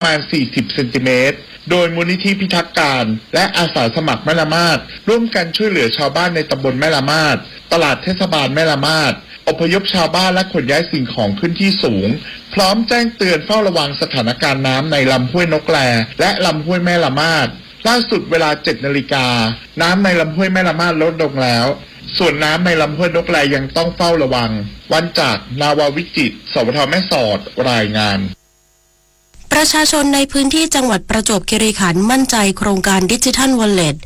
ประมาณ สี่สิบ เซนติเมตร โดยมูลนิธิพิทักษ์การ และอาสาสมัครแม่ละมาด ร่วมกันช่วยเหลือชาวบ้านในตำบลแม่ละมาด ตลาดเทศบาลแม่ละมาด อพยพชาวบ้านและขนย้ายสิ่งของขึ้นที่สูง พร้อมแจ้งเตือนเฝ้าระวังสถานการณ์น้ำในลำห้วยนกแล และลำห้วยแม่ละมาด ล่าสุดเวลา เจ็ดนาฬิกา น้ำในลำห้วยแม่ละมาดลดลงแล้ว ส่วนน้ำในลำห้วยนกแลยังต้องเฝ้าระวัง วันจาก นาวาวิจิตร สวท แม่สอด รายงาน ประชาชนในพื้นที่จังหวัดประจวบคีรีขันธ์มั่นใจโครงการดิจิทัลวอลเล็ต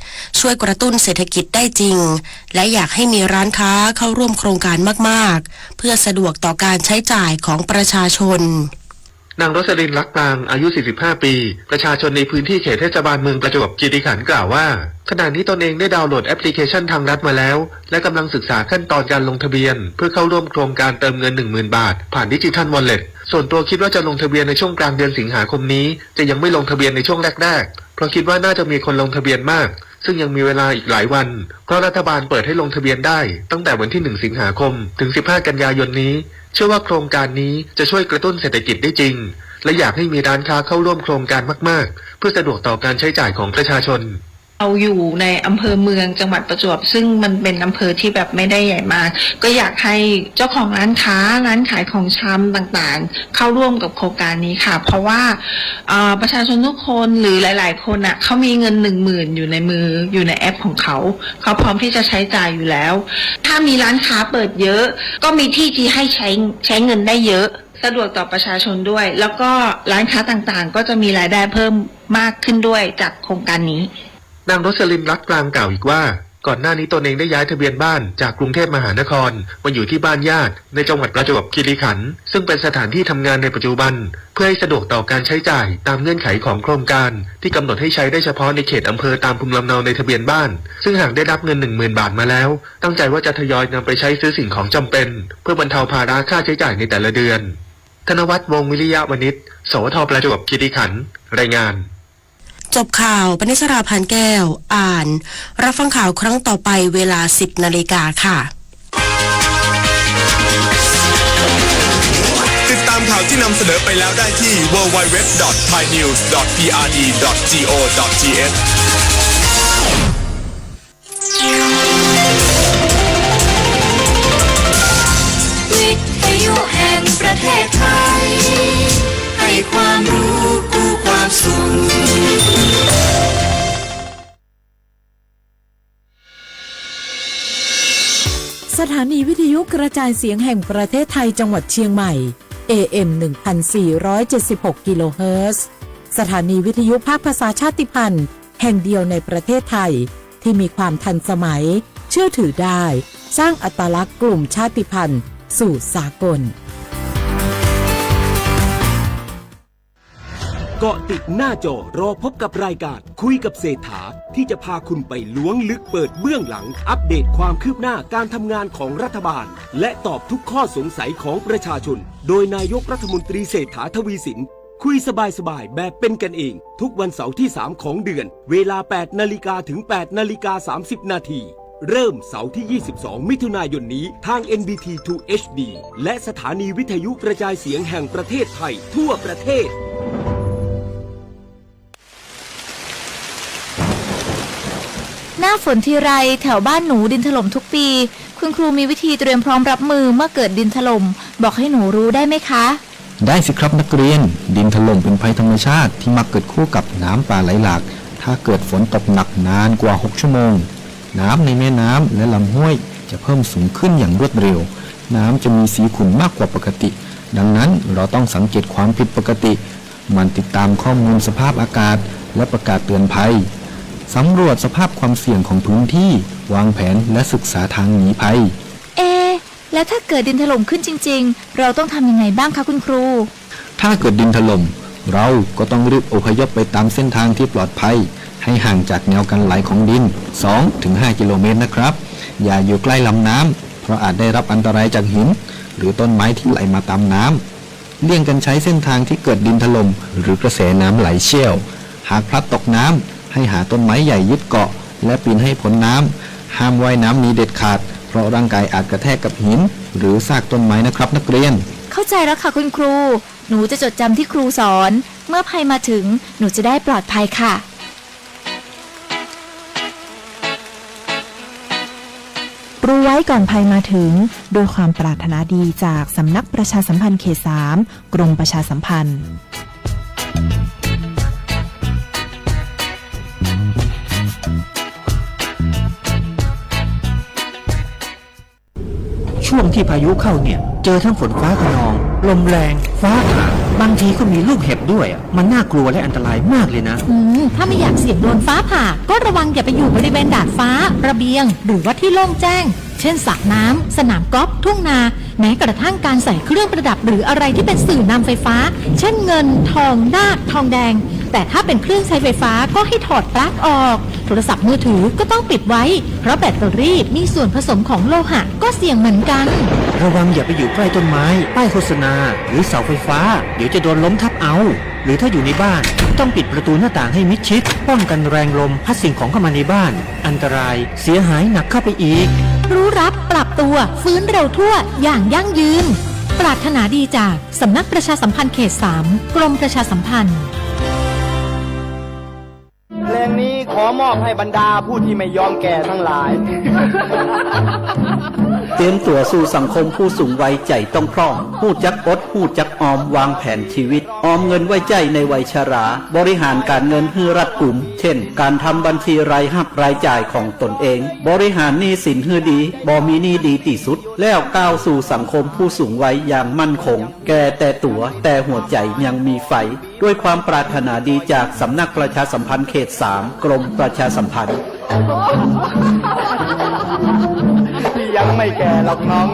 ช่วยกระตุ้นเศรษฐกิจได้จริง และอยากให้มีร้านค้าเข้าร่วมโครงการมากๆ เพื่อสะดวกต่อการใช้จ่ายของประชาชน นางโรสลิน ลักกลาง อายุ สี่สิบห้า ปี ประชาชนในพื้นที่เขตเทศบาลเมืองประจวบคีรีขันธ์กล่าวว่า ขณะนี้ตนเองได้ดาวน์โหลดแอปพลิเคชันทางรัฐมาแล้ว และกำลังศึกษาขั้นตอนการลงทะเบียน เพื่อเข้าร่วมโครงการเติมเงิน หนึ่งหมื่น บาท ผ่านดิจิทัลวอลเล็ต ส่วนตัวคิดว่าจะลงทะเบียนในช่วงกลางเดือนสิงหาคมนี้ จะยังไม่ลงทะเบียนในช่วงแรกๆ เพราะคิดว่าน่าจะมีคนลงทะเบียนมาก ซึ่งยังมีเวลาอีกหลายวัน เพราะรัฐบาลเปิดให้ลงทะเบียนได้ตั้งแต่วันที่ หนึ่ง สิงหาคม ถึง สิบห้า กันยายนนี้ เชื่อว่าโครงการนี้จะช่วยกระตุ้นเศรษฐกิจได้จริง และอยากให้มีร้านค้าเข้าร่วมโครงการมากๆ เพื่อสะดวกต่อการใช้จ่ายของประชาชน เราอยู่ในอำเภอเมืองจังหวัดประจวบ ซึ่งมันเป็นอำเภอที่แบบไม่ได้ใหญ่มาก ก็อยากให้เจ้าของร้านค้า ร้านขายของชำต่างๆ เข้าร่วมกับโครงการนี้ค่ะ เพราะว่า เอ่อ ประชาชนทุกคนหรือหลายๆคนน่ะ เขามีเงิน หนึ่งหมื่น อยู่ในมือ อยู่ในแอปของเขา เขาพร้อมที่จะใช้จ่ายอยู่แล้ว ถ้ามีร้านค้าเปิดเยอะ ก็มีที่ที่ให้ใช้ ใช้เงินได้เยอะ สะดวกต่อประชาชนด้วย แล้วก็ร้านค้าต่างๆ ก็จะมีรายได้เพิ่มมากขึ้นด้วยจากโครงการนี้ นางโรสลิน ลักกลางกล่าวอีกว่า ก่อนหน้านี้ตนเองได้ย้ายทะเบียนบ้านจากกรุงเทพมหานคร มาอยู่ที่บ้านญาติในจังหวัดประจวบคีรีขันธ์ ซึ่งเป็นสถานที่ทำงานในปัจจุบัน เพื่อให้สะดวกต่อการใช้จ่ายตามเงื่อนไขของโครงการ ที่กำหนดให้ใช้ได้เฉพาะในเขตอำเภอตามภูมิลำเนาในทะเบียนบ้าน ซึ่งหากได้รับเงิน หนึ่งหมื่น บาทมาแล้ว ตั้งใจว่าจะทยอยนำไปใช้ซื้อสิ่งของจำเป็น เพื่อบรรเทาภาระค่าใช้จ่ายในแต่ละเดือน ธนวัฒน์ วงศ์วิริยะวณิช สวท ประจวบคีรีขันธ์ รายงาน จบข่าว ปณิสรา พานแก้ว อ่าน รับฟังข่าวครั้งต่อไปเวลา สิบนาฬิกาค่ะ ติดตามข่าวที่นำเสนอไปแล้วได้ที่ ดับเบิลยู ดับเบิลยู ดับเบิลยู ดับเบิลยู ดอท ไทยนิวส์ ดอท พีอาร์ดี ดอท จี โอ ดอท ที เอช วิทยุแห่งประเทศไทย ให้ความรู้คู่ความสุข สถานีวิทยุกระจายเสียงแห่งประเทศไทยจังหวัดเชียงใหม่ เอ เอ็ม หนึ่งพันสี่ร้อยเจ็ดสิบหก กิโลเฮิรตซ์ สถานีวิทยุภาคภาษาชาติพันธุ์แห่งเดียวในประเทศไทย ที่มีความทันสมัย เชื่อถือได้ สร้างอัตลักษณ์กลุ่มชาติพันธุ์สู่สากล เกาะติดหน้าจอรอพบกับรายการคุยกับเศรษฐา ที่จะพาคุณไปล้วงลึกเปิดเบื้องหลัง อัปเดตความคืบหน้าการทำงานของรัฐบาล และตอบทุกข้อสงสัยของประชาชน โดยนายกรัฐมนตรีเศรษฐาทวีสิน คุยสบายๆ แบบเป็นกันเอง ทุกวันเสาร์ที่ สาม ของเดือน เวลา แปดนาฬิกาถึง แปดนาฬิกา สามสิบนาที เริ่มเสาร์ที่ ยี่สิบสอง มิถุนายนนี้ ทาง เอ็น บี ที ทู เอช ดี และสถานีวิทยุกระจายเสียงแห่งประเทศไทยทั่วประเทศ หน้าฝนทีไร แถวบ้านหนูดินถล่มทุกปี คุณครูมีวิธีเตรียมพร้อมรับมือเมื่อเกิดดินถล่ม บอกให้หนูรู้ได้ไหมคะ ได้สิครับนักเรียน ดินถล่มเป็นภัยธรรมชาติที่มักเกิดคู่กับน้ำป่าไหลหลาก ถ้าเกิดฝนตกหนักนานกว่า หก ชั่วโมง น้ำในแม่น้ำและลำห้วยจะเพิ่มสูงขึ้นอย่างรวดเร็ว น้ำจะมีสีขุ่นมากกว่าปกติ ดังนั้นเราต้องสังเกตความผิดปกติ หมั่นติดตามข้อมูลสภาพอากาศ และประกาศเตือนภัย สำรวจสภาพความเสี่ยงของพื้นที่ วางแผนและศึกษาทางหนีภัย เอ๊ะ แล้วถ้าเกิดดินถล่มขึ้นจริงๆ เราต้องทำยังไงบ้างคะคุณครู ถ้าเกิดดินถล่ม เราก็ต้องรีบอพยพไปตามเส้นทางที่ปลอดภัย ให้ห่างจากแนวกันไหลของดิน สองถึงห้า กิโลเมตรนะครับ อย่าอยู่ใกล้ลำน้ำ เพราะอาจได้รับอันตรายจากหิน หรือต้นไม้ที่ไหลมาตามน้ำ เลี่ยงกันใช้เส้นทางที่เกิดดินถล่ม หรือกระแสน้ำไหลเชี่ยว หากพลัดตกน้ำ ให้หาต้นไม้ใหญ่ยึดเกาะ และปีนให้พ้นน้ำ ห้ามว่ายน้ำหนีเด็ดขาด เพราะร่างกายอาจกระแทกกับหิน หรือซากต้นไม้นะครับนักเรียน เข้าใจแล้วค่ะคุณครู หนูจะจดจำที่ครูสอน เมื่อภัยมาถึง หนูจะได้ปลอดภัยค่ะ รู้ไว้ก่อนภัยมาถึง ด้วยความปรารถนาดีจากสำนักประชาสัมพันธ์เขตสาม กรมประชาสัมพันธ์ ช่วงที่พายุเข้าเนี่ย เจอทั้งฝนฟ้าคะนอง ลมแรง ฟ้าผ่า บางทีก็มีลูกเห็บด้วยอะ มันน่ากลัวและอันตรายมากเลยนะ อืม ถ้าไม่อยากเสี่ยงโดนฟ้าผ่า ก็ระวังอย่าไปอยู่บริเวณดาดฟ้า ระเบียง หรือว่าที่โล่งแจ้ง เช่น สระน้ำ สนามกอล์ฟ ทุ่งนา แม้กระทั่งการใส่เครื่องประดับหรืออะไรที่เป็นสื่อนำไฟฟ้า เช่น เงิน ทอง นาค ทองแดง แต่ถ้าเป็นเครื่องใช้ไฟฟ้าก็ให้ถอดปลั๊กออก โทรศัพท์มือถือก็ต้องปิดไว้ เพราะแบตเตอรี่มีส่วนผสมของโลหะก็เสี่ยงเหมือนกัน ระวังอย่าไปอยู่ใกล้ต้นไม้ ป้ายโฆษณา หรือเสาไฟฟ้า เดี๋ยวจะโดนล้มทับเอา หรือถ้าอยู่ในบ้าน ต้องปิดประตูหน้าต่างให้มิดชิด ป้องกันแรงลมพัดสิ่งของเข้ามาในบ้าน อันตราย เสียหายหนักเข้าไปอีก รู้รับ ปรับตัว ฟื้นเร็วทั่ว อย่างยั่งยืน ปรารถนาดีจากสำนักประชาสัมพันธ์เขตสาม กรมประชาสัมพันธ์ เพลงนี้ขอมอบให้บรรดาผู้ที่ไม่ยอมแก่ทั้งหลาย เตรียมตั๋วสู่สังคมผู้สูงวัยใจ๋ต้องพร่อง ฮู้จักอด ฮู้จักออม วางแผนชีวิต ออมเงินไว้ใจ๊ในวัยชรา บริหารการเงินหื้อรัดกุม เช่น การทำบัญชีรายฮับรายจ่ายของตนเอง บริหารหนี้สินหื้อดี บ่มีหนี้ดีตี้สุด แล้วก้าวสู่สังคมผู้สูงวัยอย่างมั่นคง แก่แต่ตั๋ว แต่หัวใจ๋ยังมีไฟ ด้วยความปรารถนาดีจากสำนักประชาสัมพันธ์เขตสาม กรมประชาสัมพันธ์ ยังไม่แก่หรอกน้อง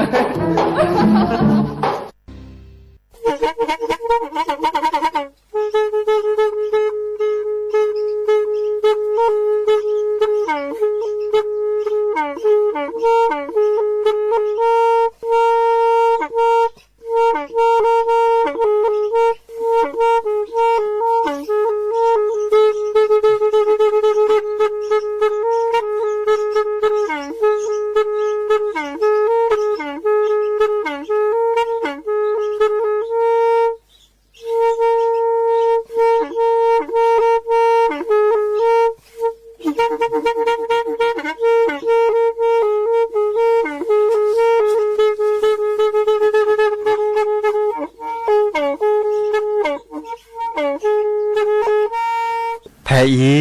ဖဲအံၤ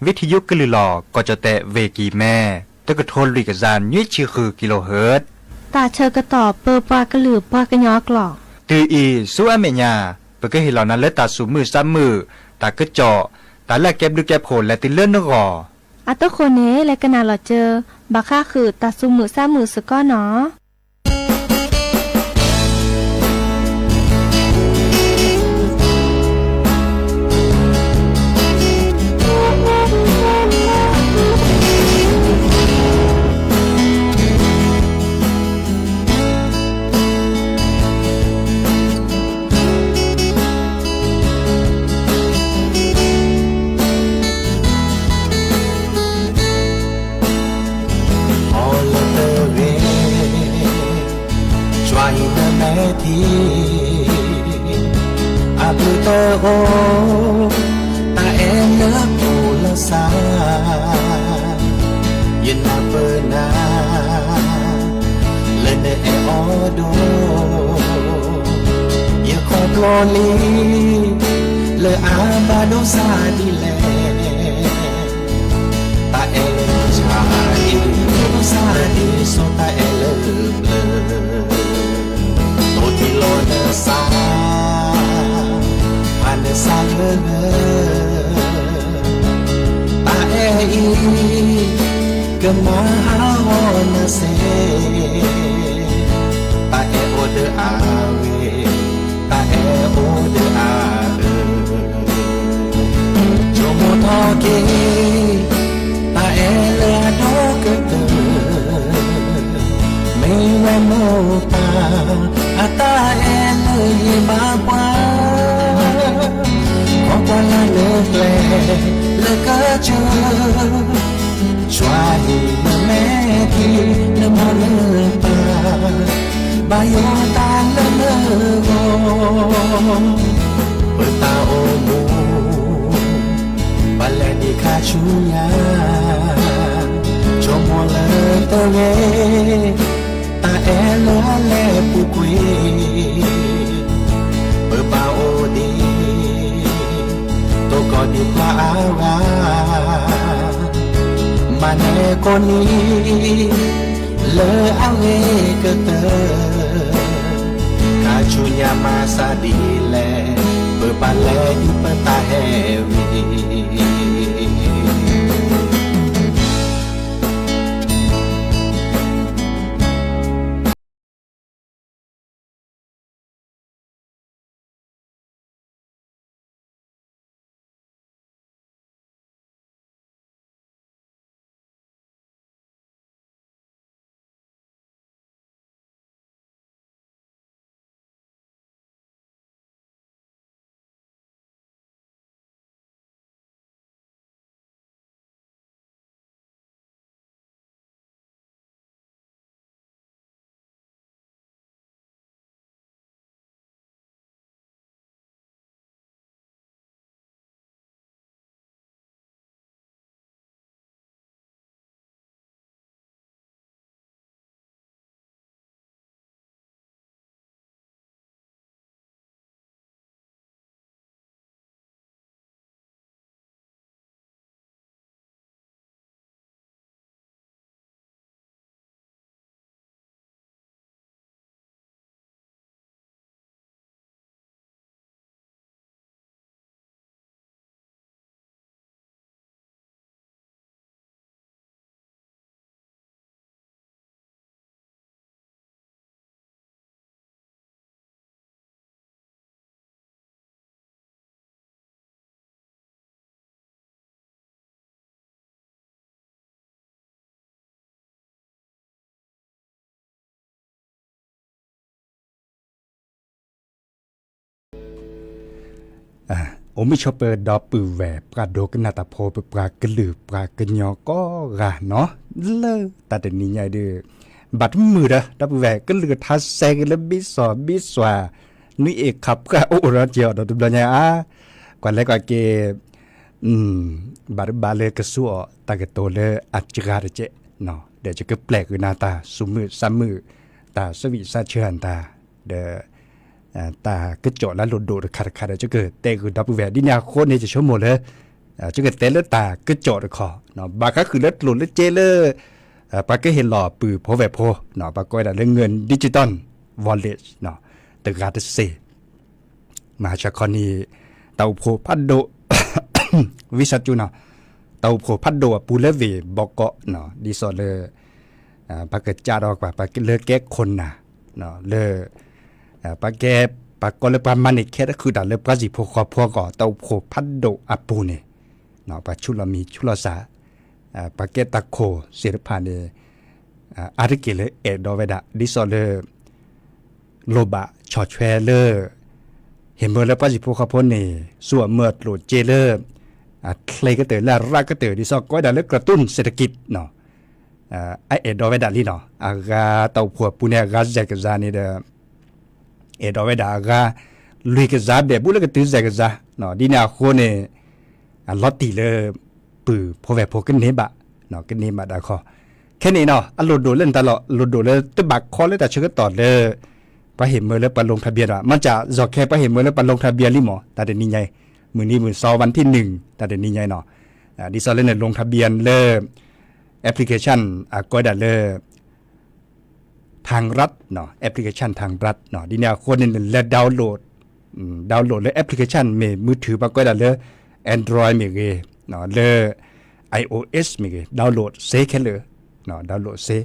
ဝံထယုကလုာ်လီၤ ကီၢ်ကၠီၣ်တဲၣ် ဝ့ၢ်ကံၢ်မဲ တကထိလွံၢ်ကယၤနွံဆံဃုကံလိာ်ဟၢၣ် တၢ်ဆၢကတီၢ်ပၢပှၤကလုာ်ပှၤကညီအကျိာ် တုၤအံၤဆူအမဲာ်ညါ ပကဟ့ၣ်လီၤနၤလၢတၢ်သူၣ်မုာ်သးမုာ် တၢ်ကစီၣ် တၢ်လၢအကဲဘျုးကဲဖှိၣ်လဲၤတုၤလၢနဂီၢ် အဃိန့ၣ် လဲၤကနၣ်လီၤစၢၤ ဘၣ်ဃးဃုာ်တၢ်သူၣ်မုာ်သးမုာ်စ့ၢ်ကီးနီၤ. အီလၢတဂ့ၤ ကွၢ်အံၤနမဲာ်ထံ အဘျုးတအိၣ် တၢ်အဲၣ်လၢပူၤလၢစါ ယနၢ်ပၢၢ်နၤ လၢနအဲၣ်အီၤဒိၣ် ယခီဖျိလံ လၢအဘၣ်ဒိဆါဒ်လဲၣ် တၢ်အဲၣ်လၢဆါအံၤ ဒိဆါဒ်စိတၢ်အဲၣ်လၢပျၢၤ တိၢ်ထံလီၤနစါ ဖးနစါလၢလၢ တၢ်အဲၣ်အံၤ ကမၤဟးဂီၤနၤစ့ၢ် တၢ်အဲၣ်အိၣ်ဒီးအဂ့ၤ တၢ်အဲၣ်အိၣ်ဒီးအအၢ ဆိကမိၣ်ထီၣ်က့ၤ တၢ်အဲၣ်လၢအဒီကတၢၢ် မ့ၢ်ဝဲမိၢ်ပၢ် အတၢ်အဲၣ်လၢယမၤပှၤ ခီကွၢ်လၢနကျဲ လၢကစၢၢ် ကွၢ်အံၤနမဲာ်ထံ နမိၢ်နပၢ် ဘၣ်ယိၣ်တၢ်လၢနဂီၢ် ပတၢ်အိၣ်မူ ပှၤအါဂၤ မၤနၢၤကိးနံၤ လၢအဂ့ၤကတၢၢ်, ခါဆူညါမၤစၢ်ဒ်လဲၣ်, ပပာ်လဲၤဒ်ပတၢ်ဟဲဝံၤ. အိၣ်မုာ်ဆိးပၢၤဒီပုၢ်ဝဲၢ် ပှၤဒိကနၣ်တၢ်ဖိ ပပှၤကလုာ်ပှၤကညီကိးဂၤနီၤ, လၢတၢ်တနံၤညါအံၤဒီး ဘၣ်တမုာ်ဒီး ဒီပုၢ်ဝဲၢ် ကလုာ်ကထါစဲက့ၤလၢဘံစီၣ်ဘံစွၣ် နွံအ့ၣ်ခးပှၢ်အိၣ်ဒီးက့ၤအီၤဒီးတဘျီညါအါ, ကွၢ်လဲၤကွၢ်က့ၤ ဘၣ်တဘၣ်လၢကဆူအီၤတၢ်ကတိၤလၢအစှၤတကဲး, ဒီးယကပျဲၢ်ကွံာ်နၤတၢ်စူၤမုာ်စၢ်မုာ်, တၢ်ဆၢဝံၣ်ဆၢဆၢနၤတၢ်, ဒီး တၢ်ကစီၣ်လၢအလိၣ်ဒိၣ်တခါတခါဒီး ယကတဲဃုာ်ဒီပုၢ်ဝဲၢ် ဒ်န့ၣ်အဃိန့ၣ် ယဆိကမိၣ်လၢ ယကတဲလၢတၢ်ကစီၣ်တခီ, ဘၣ်ဃးဃုာ်လၢကျိၣ်လၢစ့လၢ ပှၤကဟ့ၣ်လီၤပုၢ်ဖိဝဲၢ်ဖိ, ပှၤကိးဝဲဒၣ်လၢ Ngun Digital Wallet တဂၤတစ့ၢ် မဟါခီန့ၣ် တၢ်အိၣ်ဖှိၣ်ဖးဒိၣ် ဝံသးစူၤနီၤ, တၢ်အိၣ်ဖှိၣ်ဖးဒိၣ်အပူၤလၢဝ့ၢ်ဘီကီးနီၤ, ဒ်သိးလၢ ပှၤကစးထီၣ်ကွၢ် ပှၤလၢကဲခိၣ်နၢ် လၢ ပှၤကဲ ပှၤကိးလၢပှၤမၤန့ၢ်ခဲတဃုာ်တၢ်လၢပှၤဟံၣ်ဖိဃီဖိအဂီၢ် တၢ်အိၣ်ဖှိၣ်ဖးဒိၣ်အပူၤန့ၣ် ပှၤဆူးလီၤမံၤဆူးလီၤစၢ် ပှၤကဲတၢ်ခိၣ်သ့ၣ်တဖၣ်န့ၣ် အါတက့ၢ်လၢအဲၣ်ဒိးဝဲဒၣ် ဒ်သိးလၢ လိၣ်ဘၣ်ဆီၣ်ထွဲလၢ ဟ့ၣ်မၢလၢပှၤဟံၣ်ဖိဃီဖိန့ၣ် ဆူအမၢအကျိၣ်စ့လၢ အချ့ကတၢၢ်လၢအရၣ်ကတၢၢ် ဒ်သိးကိးဝဲဒၣ်လၢ กระตุ้นเศรษฐกิจ အအဲၣ်ဒိးဝဲဒၣ်လံနီၤ, အဂၤတၢ်အိၣ်ဖှိၣ်အပူၤန့ၣ် အဂၤစဲးကစၢ်န့ၣ်ဒီး အဲၣ်ဒိးဝဲဒၣ်အဂၤ လွံၢ်ကစၢ်ဘဲၣ်ဘူးလၢကတုၤစဲးကစၢ်, ဒ်န့ၣ်အဃိန့ၣ် အလီၤတံၢ်လၢ ပုၢ်ဖိဝဲၢ်ဖိကန့ၢ်ဘၣ်, ကန့ၢ်ဘၣ်တၢ်ခီ, ခဲန့ၣ်နီၤ အလိၣ်ဒိၣ်လၢနတၢ်လီၢ် လိၣ်ဒိၣ်လၢတဘၣ်ခီလၢတၢ်ဆၢကတီၢ်လၢ ပှၤဟ့ၣ်မၢလၢပှၤ ลงทะเบียน ဒီး မ့ၢ်စ့ၢ်ကီးခဲ ပှၤဟ့ၣ်မၢလၢပှၤ ลงทะเบียน လံမး တၢ်တနံၤညါအံၤ, မုၢ်နံၤမုၢ်သီ วันที่หนึ่ง တၢ်တနံၤညါအံၤနီၤ, ဒ်သိးလၢန ลงทะเบียน လၢ application အကိးဝဲဒၣ်လၢ ทางรัฐနီၤ application ทางรัฐနီၤ ဒ်န့ၣ်အဃိန့ၣ် နလဲၤ download download လၢ application မ့ၢ် มือถือ ပှၤကိးဝဲဒၣ်လၢ Android မ့ၢ်ဂ့ၤ, လၢ iOS မ့ၢ်ဂ့ၤ download စ့ခဲလၢာ်, download စ့,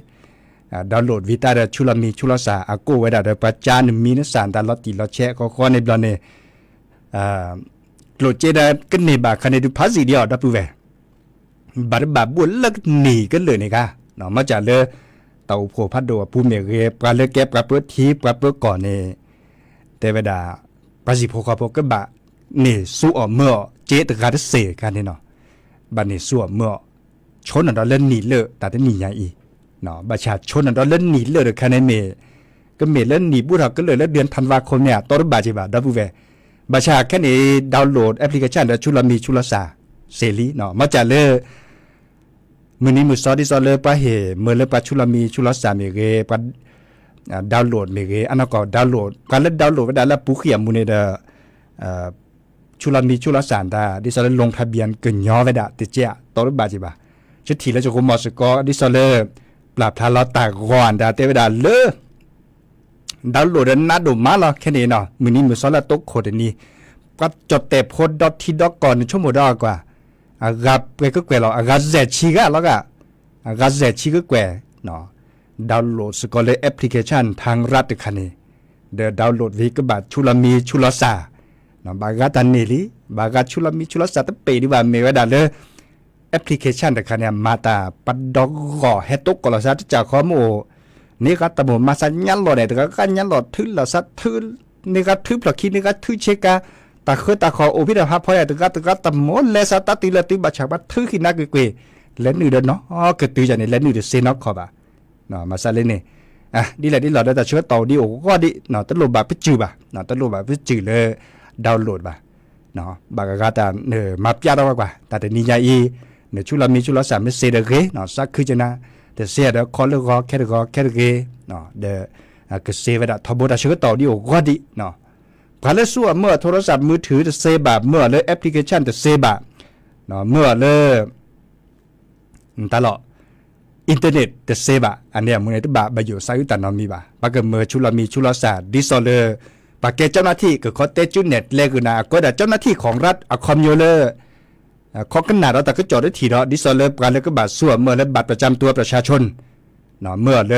download ဝံၤတၢ်ဒီး ဆူးလီၤမံၤဆူးလီၤစၢ် အကိးဝဲဒၣ်ဒီး ပှၤကါနမံၤနစၢ် နတၢ်လီၤတံၢ်လီၤဆဲး ဃီဃီန့ၣ်ဘျီန့ၣ် ကျိၣ်စ့ဒီးကန့ၢ်ဘၣ်ခါန့ၣ် ဒုးဖးစံၣ်ဒံးအီၤ ဒီပုၢ်ဝဲၢ် ဘၣ်တဘၣ်ဘိၣ်လၢနံၣ်ကလုာ်န့ၣ်ခါ, မ့ၢ်စ့ၢ်ကီးလၢ တၢ်အိၣ်ဖှိၣ်ဖးဒိၣ်အပူၤမ့ၢ်ဂ့ၤ ပှၤလၢကဲပှၤပၢထံပှၤပၢကီၢ်န့ၣ် တဲဝဲဒၣ် ပှၤဟံၣ်ဖိဃီဖိကဘၣ်န့ၢ်ဆူအီၤမၢအီၤ စ့တဂၤတစ့ၢ်ခါန့ၣ်နီၤ, ဘၣ်န့ၢ်ဆူအီၤမၢအီၤ ဆိနဒီးလၢနံၣ်လၢာ်တၢ်တနံၤညါအံၤ, ဘၣ်ဆၣ်ဆိနဒီးလၢနံၣ်လၢာ်တခါန့ၣ်မ့ၢ် ကမ့ၢ်လၢနံၣ်ဘူးထီၣ်ကလုာ်လၢ เดือนธันวาคม န့ၣ် အတီတဘၣ်က့ၤဘၣ် ဒီပုၢ်ဝဲၢ်, ဘၣ်ဆၣ်ခဲန့ၣ် download application ဒီး ဆူးလီၤမံၤဆူးလီၤစၢ် စ့လံ, မ့ၢ်စ့ၢ်ကီးလၢ မုၢ်နံၤမုၢ်သီ ဒ်သိးလၢပှၤဟ့ၣ်မၢလၢပှၤဆူးလီၤမံၤဆူးလီၤစၢ်မ့ၢ်ဂ့ၤ ပှၤ download မ့ၢ်ဂ့ၤ အနီၢ်ကီၢ် download ပှၤလၢ download ဝဲဒၣ်လၢအပူၤဃံအမူးန့ၣ်ဒီး ဆူလီၤမံၤဆူလီၤစၢ်တၢ် ဒ်သိးလၢ ลงทะเบียน ကညီဝဲဒၣ်တကဲး တီတဘၣ်က့ၤဘၣ်. ယထံၣ်လၢယဂီၢ်မီၤစ့ၢ်ကီး ဒ်သိးလၢ ပျၢ်ဖျါလီၤတၢ်ဂီၤအတၢ်တဲဝဲဒၣ်လၢ download ဒီးနးဒိၣ်မးလီၤ ခဲန့ၣ်နီၤ မုၢ်နံၤမုၢ်သီလၢတိခိၣ်တနံၤ ပှၤကၠီၣ်တဲၣ်ဖိဒီထံဒီကီၢ် နဆိကမိၣ်ဒီးကွၢ် အဂၤပှဲၤကကွဲၢ်လီၤ အဂၤစဲၣ်ဆံဂၤလီၤဂၤ အဂၤစဲၣ်ဆံကကွဲၢ် download စ့ၢ်ကီးလၢ application ทางรัฐ တခါန့ၣ် ဒီး download ဝံၤကဘၣ်ဆူလီၤမံၤဆူလီၤစၢ် ဘၣ်ဂၤတၢ်န့ၢ်လံ ဘၣ်ဂၤဆူလီၤမံၤဆူလီၤစၢ်တပ့ၤဒံးဘၣ် မ့ၢ်ဝဲဒၣ်လၢ application တခါန့ၣ် မၤတၢ်ပှၤဒီဂီၢ်ဟဲတိကိးလီၤသး တစၢ်ဃီမ့ၢ်အိၣ် န့ၢ်ဃါတၢ်မိၣ် မၤသးညါလီၤန့ၣ် တဂၤဂၤညါလီၤ ထုးလီၤသးထုး န့ၢ်ဃါထုးဖျီၣ်ခံ န့ၢ်ဃါထုးဆ့ကၤ တၢ်ဃၢတၢ်ဃီၤအိၣ်ဖဲတၢ်ဟးဖီန့ၣ် တဂၤတဂၤတၢ်မိၣ် လဲၤသးတၢ်တုၤလၢတုၤ ဘၣ်ဆၣ်ပှၤထုးဃံနါကွ့ၢ်ကွ့ၢ် လဲၤနုာ်ဒီးနီၢ်ကတုၤယၤန့ၣ် လဲၤနုာ်တသ့နီတခီၣ်ဘၣ် မၤသးလၢန့ၣ် ဒ်လဲၣ်ဒ်လဲၣ်ဒီး တၢ်ဆၢကတီၢ်ဒ်အိၣ်ဂီၢ်ဒံး တလိၣ်ဘၣ်ပစုာ်ဘၣ် တလိၣ်ဘၣ်ပစုာ်လၢ download ဘၣ် ဘၣ်ဂၤဂၤတၢ်နမၤပျးထီၣ်ကွၢ်ကွၢ် တၢ်တနံၤညါအံၤ နဆူလီၤမံၤဆူလီၤစၢ်မ့ၢ်သ့တဂ့ၤ သးခုကနၤ တသ့ဒီးခီလၢဂီၤခဲတဂီၤခဲတဂ့ၤ ဒီး ကသ့ဝဲဒၣ်ထီဘိ တၢ်ဆၢကတီၢ်ဒ်အိၣ်ဂီၢ်ဒံး ပှၤလၢဆူအမၢအီၤ โทรศัพท์มือถือ တသ့ဘၣ် မၢအီၤလၢ application တသ့ဘၣ် မၢအီၤလၢ တၢ်လီၢ် internet တသ့ဘၣ် အန့ၣ်အမူန့ၣ် တဘၣ်ဘၣ်ယိၣ်သးအုးတၢ်နီတမံၤဘၣ် ပှၤကမၢဆူလီၤမံၤဆူလီၤစၢ် ဒ်သိးလၢ ပှၤကဲ เจ้าหน้าที่ ကခီတဲစုနဲၣ်ကျဲဂုာ်နၤ အကွဲးဒၣ် เจ้าหน้าที่ของรัฐ အခီပညီလၢ ခီကနၣ်ဒီးတၢ်ကစီၣ်တထံၣ်ဒီး ဒ်သိးလၢပှၤလၢကဘၣ်ဆူအမၢအီၤလၢ บัตรประจำตัวประชาชน မၢအီၤလၢ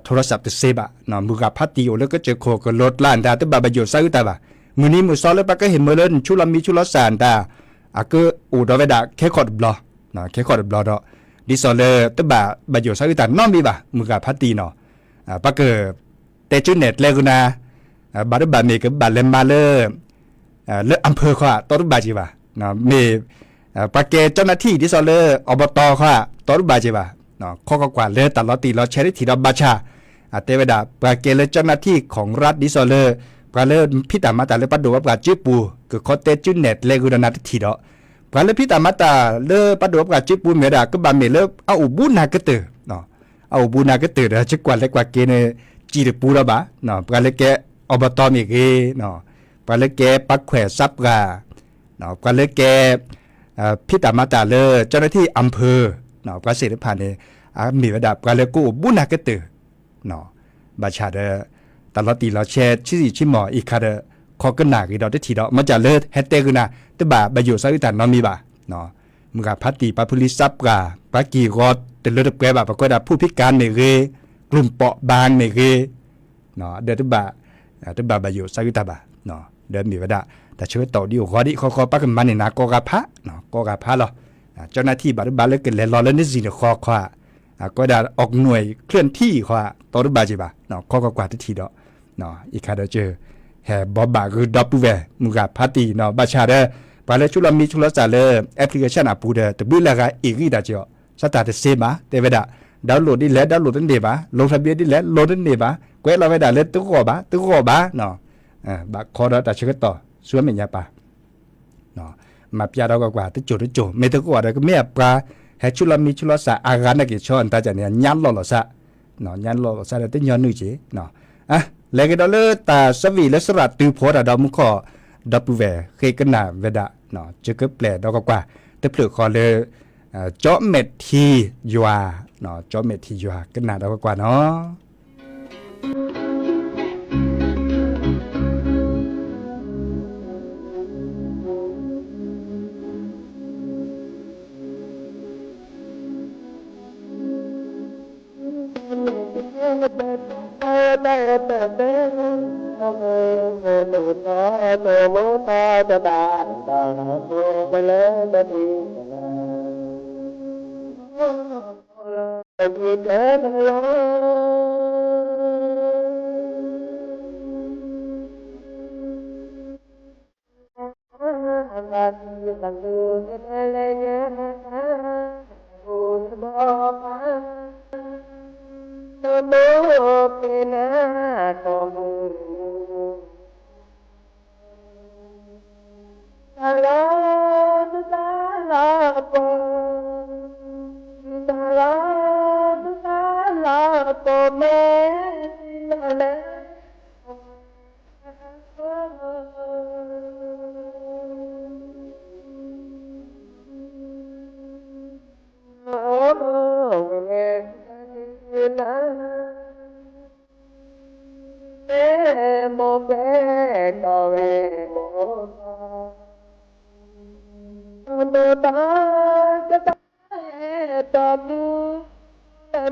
โทรศัพท์ တသ့ဘၣ် မုၢ်ဂၤဖးတံၢ်အိၣ်လၢကစၢၢ်ခိၣ်ကလိၤကျါတၢ် တဘၣ်ဘၣ်ယိၣ်သးအုးတၢ်ဘၣ် မုၢ်နံၤမုၢ်သီလၢပှၤကဟ့ၣ်မၢလၢနဆူလီၤမံၤဆူလီၤစၢ်တၢ် အကအိၣ်ဒီးဝဲဒၣ်ခဲခီၣ်တဘျီ ခဲခီၣ်တဘျီဒီး ဒ်သိးလၢတဘၣ်ဘၣ်ယိၣ်သးအုးတၢ်နီတမံၤဘၣ် မုၢ်ဂၤဖးတံၢ်နီၤ ပှၤက တဲစုနဲၣ်ကျဲဂုာ်နၤ ဘၣ်တဘၣ်မ့ၢ်ကဘၣ်လဲၤမၤလၢ လၢ อำเภอ ခီ တီတဘၣ်က့ၤဘၣ် မ့ၢ် ပှၤကဲ เจ้าหน้าที่ ဒ်သိးလၢ อบต ခီ တီတဘၣ်က့ၤဘၣ် ခီကွၢ်ကွၢ်လၢတၢ်လီၤတံၢ်လီၤဆဲးတထံၣ်ဒီးဘၣ်ဆၣ် အတဲဝဲဒၣ် ပှၤကဲလၢ เจ้าหน้าที่ของรัฐ ဒ်သိးလၢ ပှၤလၢဖံးတၢ်မၤတၢ်လၢပှၤဒိၣ်ပှၤပှၢ်စုပူၤ ကခီတဲစုနဲၣ်ကျဲဂုာ်ဒီးနၤတထံၣ်ဒီး ပှၤလၢဖံးတၢ်မၤတၢ်လၢပှၤဒိၣ်ပှၤပှၢ်စုပူၤမ့ၢ်ဝဲဒၣ် ကဘၣ်မ့ၢ်လၢအအိၣ်ဘူးနၤကတၢၢ် အအိၣ်ဘူးနၤကတၢၢ်ဒီး ကကွၢ်လဲၤကွၢ်က့ၤန့ၣ် စံၣ်တပူၤဒီးဘၣ် ပှၤလၢကဲ อบต မ့ၢ်ဂ့ၤ ပှၤလၢကဲပှၤခွဲးစးပှၢ် ပှၤလၢကဲ ဖံးတၢ်မၤတၢ်လၢ เจ้าหน้าที่อำเภอ ပှၤသ့ၣ်တဖၣ်န့ၣ် အမ့ၢ်ဝဲဒၣ် ပှၤလၢကအိၣ်ဘူးနၤကတၢၢ် ဘၣ်ဆၣ်ဒီး တၢ်လီၤတံၢ်လီၤဆဲး ဆံးဆံးမီၢ်အံၤခါဒီး ခီကနၣ်ဂ့ၤဒီးတထံၣ်ဒီး မ့ၢ်ကၢ်လၢဟဲတဲဂုာ်နၤ တဘၣ်ဘၣ်ယိၣ်သးအုးတၢ်နီတမံၤဘၣ် မုၢ်ဂၤဖးတံၢ် ပှၤဖုလံစးပှၢ် ပှၤကံၢ်ဂီၤတလၢတပှဲၤဘၣ် ပကွဲးဒၣ် ผู้พิการ မ့ၢ်ဂ့ၤ กลุ่มเปราะบาง မ့ၢ်ဂ့ၤ ဒီးတဘၣ် တဘၣ်ဘၣ်ယိၣ်သးအုးတၢ်ဘၣ် ဒီးမ့ၢ်ဝဲဒၣ် တၢ်ဆၢကတီၢ်ဒ်အိၣ်ဂီၢ်ဒံး ခီခီ ပှၤကမၤန့ၢ်နၤကိးဂၤဖး ကိးဂၤဖးလီၤ เจ้าหน้าที่ ဘၣ်တဘၣ်လၢကလဲၤလီၤလၢနစံၣ်နဃီခီ အကွဲးဒၣ် ออกหน่วยเคลื่อนที่ ခီ တီတဘၣ်က့ၤဘၣ် ခီကွၢ်ကွၢ်တထံၣ်ဒီး အံၤခါဒီးက ဟဲဘိးဘၣ်ဂုာ်ဒီပုၢ်ဝဲၢ် မုၢ်ဂၤဖးတံၢ်နီၤ ဘၣ်ဆၣ်ဒီး ပှၤလၢဆူလီၤမံဆူလီၤစၢ်လၢ application အပူၤဒီး တဘျုးလၢဂၤအ့ၣ်ဂံၢ်တၢ်က့ၤအီၤ စးတၢ်တသ့ဘၣ် တဲဝဲဒၣ် download ဒ်လဲၣ် download တန့ၢ်ဘၣ် ลงทะเบียน ဒ်လဲၣ် လီၤတန့ၢ်ဘၣ် ကွဲးလီၤဝဲဒၣ်လၢတဂီၢ်ဘၣ် တဂီၢ်ဘၣ် ဘၣ်ခီဒီးတၢ်ဆၢကတီၢ် ဆူမဲာ်ညါပၢ် မၤပျးဒီးကွၢ်ကွၢ် တစိၢ်တစိၢ် မ့ၢ်တဂီၢ်ဒီး ကမ့ၢ်အပှၤ ဟဲဆူလီၤမံဆူလီၤစၢ်အါဂၤနာ်က့ၤဆီ အတၢ်ကန့ၣ် ညါလီၢ်လီၤစၢ် ညါလီၢ်လီၤစၢ်ဒီး တညီနုၢ်က့ၤ လဲၤကဒီးလၢတၢ်ဆၢဝံၤလၢသရၣ်တုၤဖီတၢ်ဒီးမူခီၣ် ဒီပုၢ်ဝဲၢ်ဃ့ကနၣ်ဝဲဒၣ် ကကပျဲၢ်ဒီးကွၢ်ကွၢ် တဖျၢၣ်ဃီလၢ ကၠီမဲာ်ထံယွၤ ကၠီမဲာ်ထံယွၤ ကနၣ်ဒီးကွၢ်ကွၢ်နီၤ. မိၢ်ပၢ်ကသးဟဲတီၢ်မူ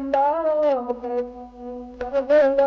လၢနီၢ်မ့ၢ်မူလၢ ဘၣ်တံၢ်လ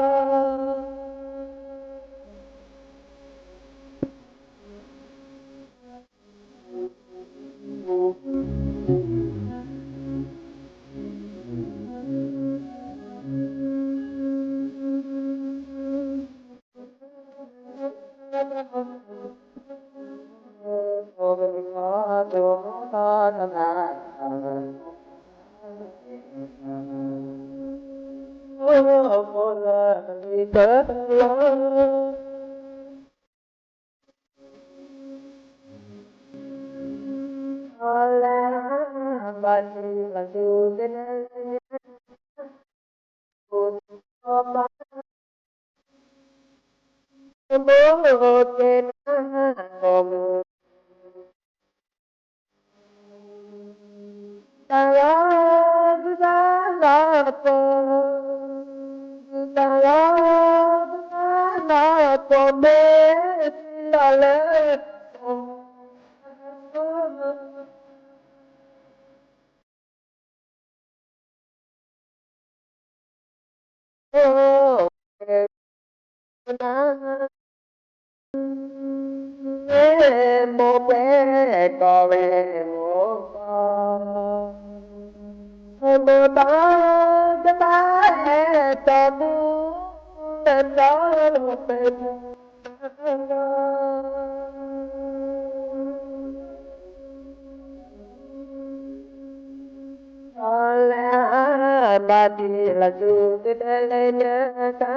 ၢသူတတဲလဲၣ်ညါကါ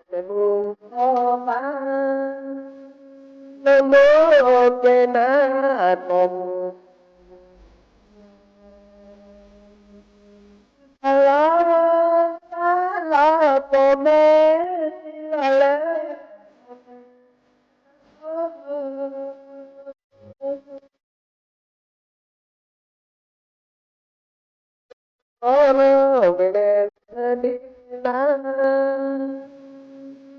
တမူအီၣ်ဘၣ် နမိၢ်ကဲနၤ ပိာ်မုၣ် တၢ်လီၤတၢ်လီၤပိာ်မုၣ်လီၤလၢ ဝဲဒၣ်ဒ်လၢ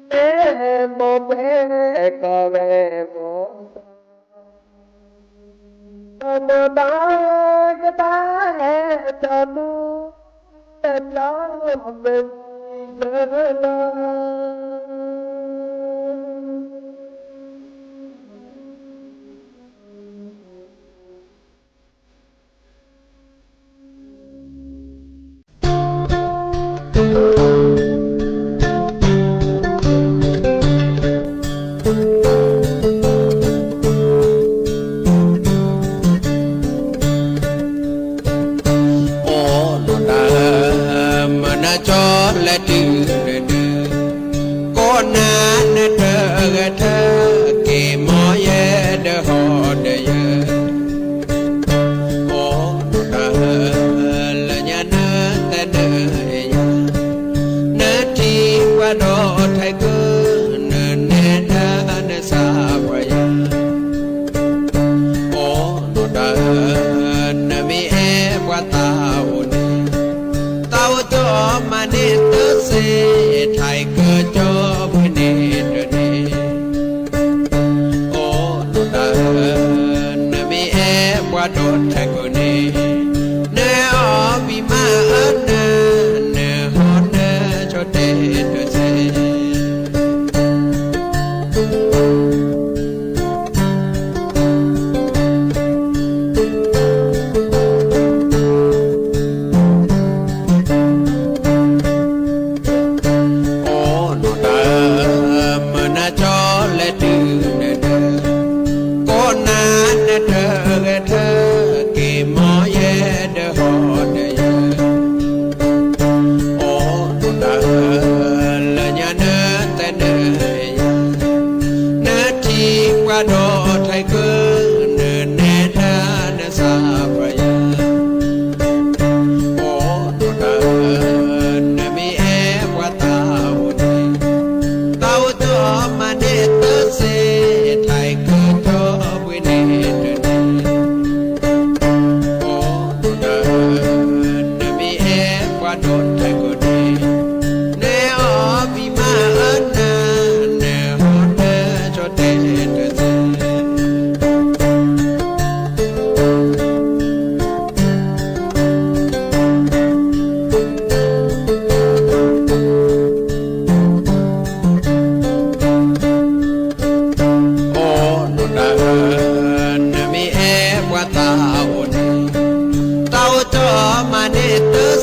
မ့ၢ်မိၢ်ပှဲၤကီၢ်ဝဲမိၢ် မိၢ်ပၢ်ကသးဟဲတီၢ်မူ လၢနီၢ်မ့ၢ်မူလၢ အိၣ်နီၢ်တၢ်ဧၢ, မနၤကၠီလၢတုၤနဒု, ကိးနၤနတဂဲၤထၢၣ်, က့ၤမီယဲဒီးဟီၣ်ဒီးယၢၤ. အိၣ်နီၢ်တၢ်ဧၢ, လၢညါနတဲနယၤ, နထံၣ်ပှၤဒီးထဲးကၢၢ်, နနဲၣ်နၤနသးပှၢ်ယၤ. အိၣ်နီၢ်တၢ်ဧၢ, နမ့ၢ်အဲၣ်ပှၤသးအိၣ်န့ၣ်, သးအိၣ်တအီၣ်မၤန့ၢ်တစ့, ထဲးကၢၢ်ကၠီပှဲၤန့ၣ်တန့ၣ်. အိၣ်နီၢ်တၢ်ဧၢ, နမ့ၢ်အဲၣ်ပှၤဒီးထဲးကၢၢ်န့ၣ်, နအီၣ်ဘံၣ်မးအၢနၤ, နဟီၣ်နၤဆိတဲတစ့. အိၣ်နီၢ်တၢ်ဧၢ, မနၤကၠီလၢတုၤနဒု, ကိးနၤနတဂဲၤထၢၣ်, က့ၤ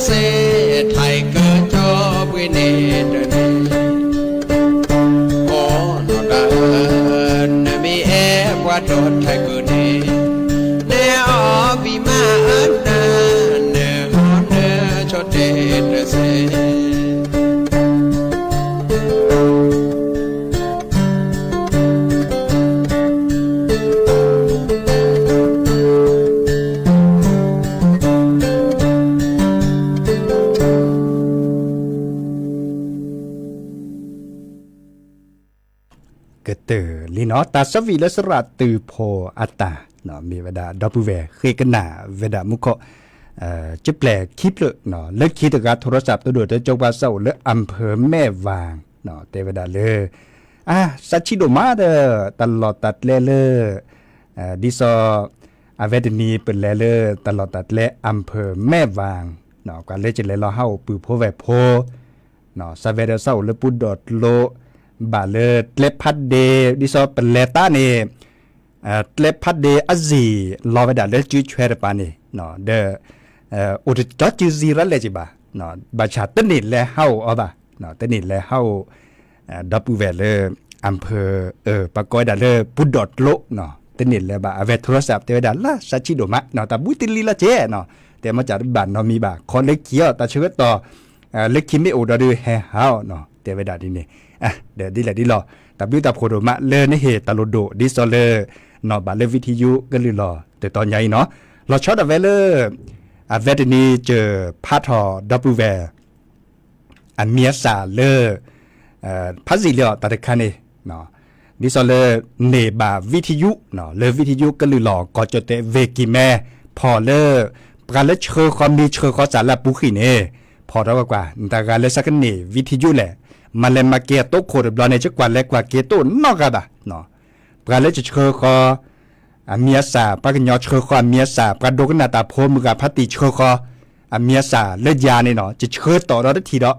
စ့ ထံကၢၢ်ကၠီပှ့ၤန့ၣ်တန့ၣ်, အိနီၢ်တၢ်ဧၢ, နမ့ၢ်အဲၣ်ပှၤဒီးထံကၢၢ်န့ၣ်, နအီၣ်ဘံၣ်မးအနၢ်, နဟီနၢ်ဆီၣ်တဲာ်တစ့ ကတၢၢ်လံနီၤ တၢ်ဆၢဝံၤလၢစရးတုၤဖိအတၢ်, မ့ၢ်ဝဲဒၣ်ဒီပုၢ်ဝဲၢ်ဃ့ကနၣ်ဝဲဒၣ်မူခိၣ် ကၠိပျဲၢ်ခံဖျၢၣ်, လၢခံတဂၤထိးထီၣ်စး ပတိၢ်ဒိၣ်တကၠိပှၤစးအိၣ်လၢ အၣ်ဖၢၣ်မဲၣ်ဝၣ်, တဲဝဲဒၣ်လၢ အါ စးဆံးဒိၣ်မးဒီး တၢ်လီၢ်တၢ်ကျဲလၢ ဒ်သိး အဝဲတနံၤပလဲၤလၢ တၢ်လီၢ်တၢ်ကျဲ အၣ်ဖၢၣ်မဲၣ်ဝၣ်, ပှၤလၢကလဲၤလီၤဟးအိၣ်ပုၢ်ဖိဝဲၢ်ဖိ စးဝဲဒီးစးအိၣ်လၢပူၤဒိၣ်ကျိ ဘၣ်လၢကျဲဖးဒ့ ဒ်သိးပလဲၤတၢ်န့ၣ် ကျဲဖးဒ့အစ့ၢ်လီၤဝဲဒၣ်လၢစုဆွဲတပၤန့ၣ်, ဒီး အိၣ်တကၠီစုစံရၣ်လဲၣ်က့ၤဘၣ်, ဘၣ်ဆၣ်တန့ၢ်လဲၤဟးအိၣ်အီၤဘၣ်, တန့ၢ်လဲၤဟးအိၣ် ဒီပုၢ်ဝဲၢ်လၢ အၣ်ဖၢၣ် ပှၤကိးဝဲဒၣ်လၢပူၤဒိၣ်ကျိ, တန့ၢ်လဲၤဘၣ် အဝဲထိးထီၣ်စး တဲဝဲဒၣ်လၢစးဆံးဒိၣ်မး, တၢ်ဘူးတလံၤလီၤက့ၤနီၤ, တဲမ့ၢ်ကၢ်တဘၣ်နီတမံၤဘၣ် ခီလၢခံအီၤ တၢ်ဆၢကတီၢ် လၢခံမ့ၢ်အိၣ်ဒီးဒုးဟဲဟးအီၤနီၤ တဲဝဲဒၣ်ဒ်န့ၣ်, ဒီးဒ်လဲၣ်ဒ်လဲၣ်, တၢ်ဘျုးတၢ်ဖှိၣ်ဒိၣ်မးလၢနဟ့ၣ်တၢ်လိၣ်ဒိၣ် ဒ်သိးလၢ နီၢ်ဘၣ်လၢဝံထံယူကလုၢ်လီၢ်တတီၤညါအံၤနီၤ, လီၤဆီဒၣ်ဝဲလၢ အဝဲတနံၤကၢၢ်ဖးထီၣ်ဒီပုၢ်ဝဲၢ် အမံၤအသၣ်လၢ ဖးစံၣ်လံအီၤတၢ်တခါန့ၣ်, ဒ်သိးလၢ န့ၢ်ဘၣ်ဝံထံယူ, လၢဝံထံယူကလုၢ်လီၢ် ကီၢ်ကၠီၣ်တဲၣ်ဝ့ၢ်ကံၢ်မဲ ဖီၣ်လၢ ပှၤလၢဆှၢဃီမ့ၤဆှၢဃီသးလၢအပူၤဃံၣ်န့ၣ်, ဖီၣ်ထီၣ်ကွၢ်ကွၢ် နတၢ်ဂၤလၢဆၢကန့ၢ်ဝံထံယူလဲၣ်, မၤလဲၤမၤက့ၤအတိခိၣ်တဘျီန့ၣ် ကကွၢ်လဲၤကွၢ်က့ၤတိၣ်နီတဂၤဘၣ် ပှၤလၢကဆှၢဃီ အမံၤအသၣ်, ပှၤကညီဆှၢဃီအမံၤအသၣ်, ပှၤဒိကနၣ်တၢ်ဖိမုၢ်ဂၤဖးတံၢ်ဆှၢဃီ အမံၤအသၣ်လၢယၤန့ၣ်နီၤ, ယဆှၢတီၣ်ဒီးတထံၣ်ဒီး,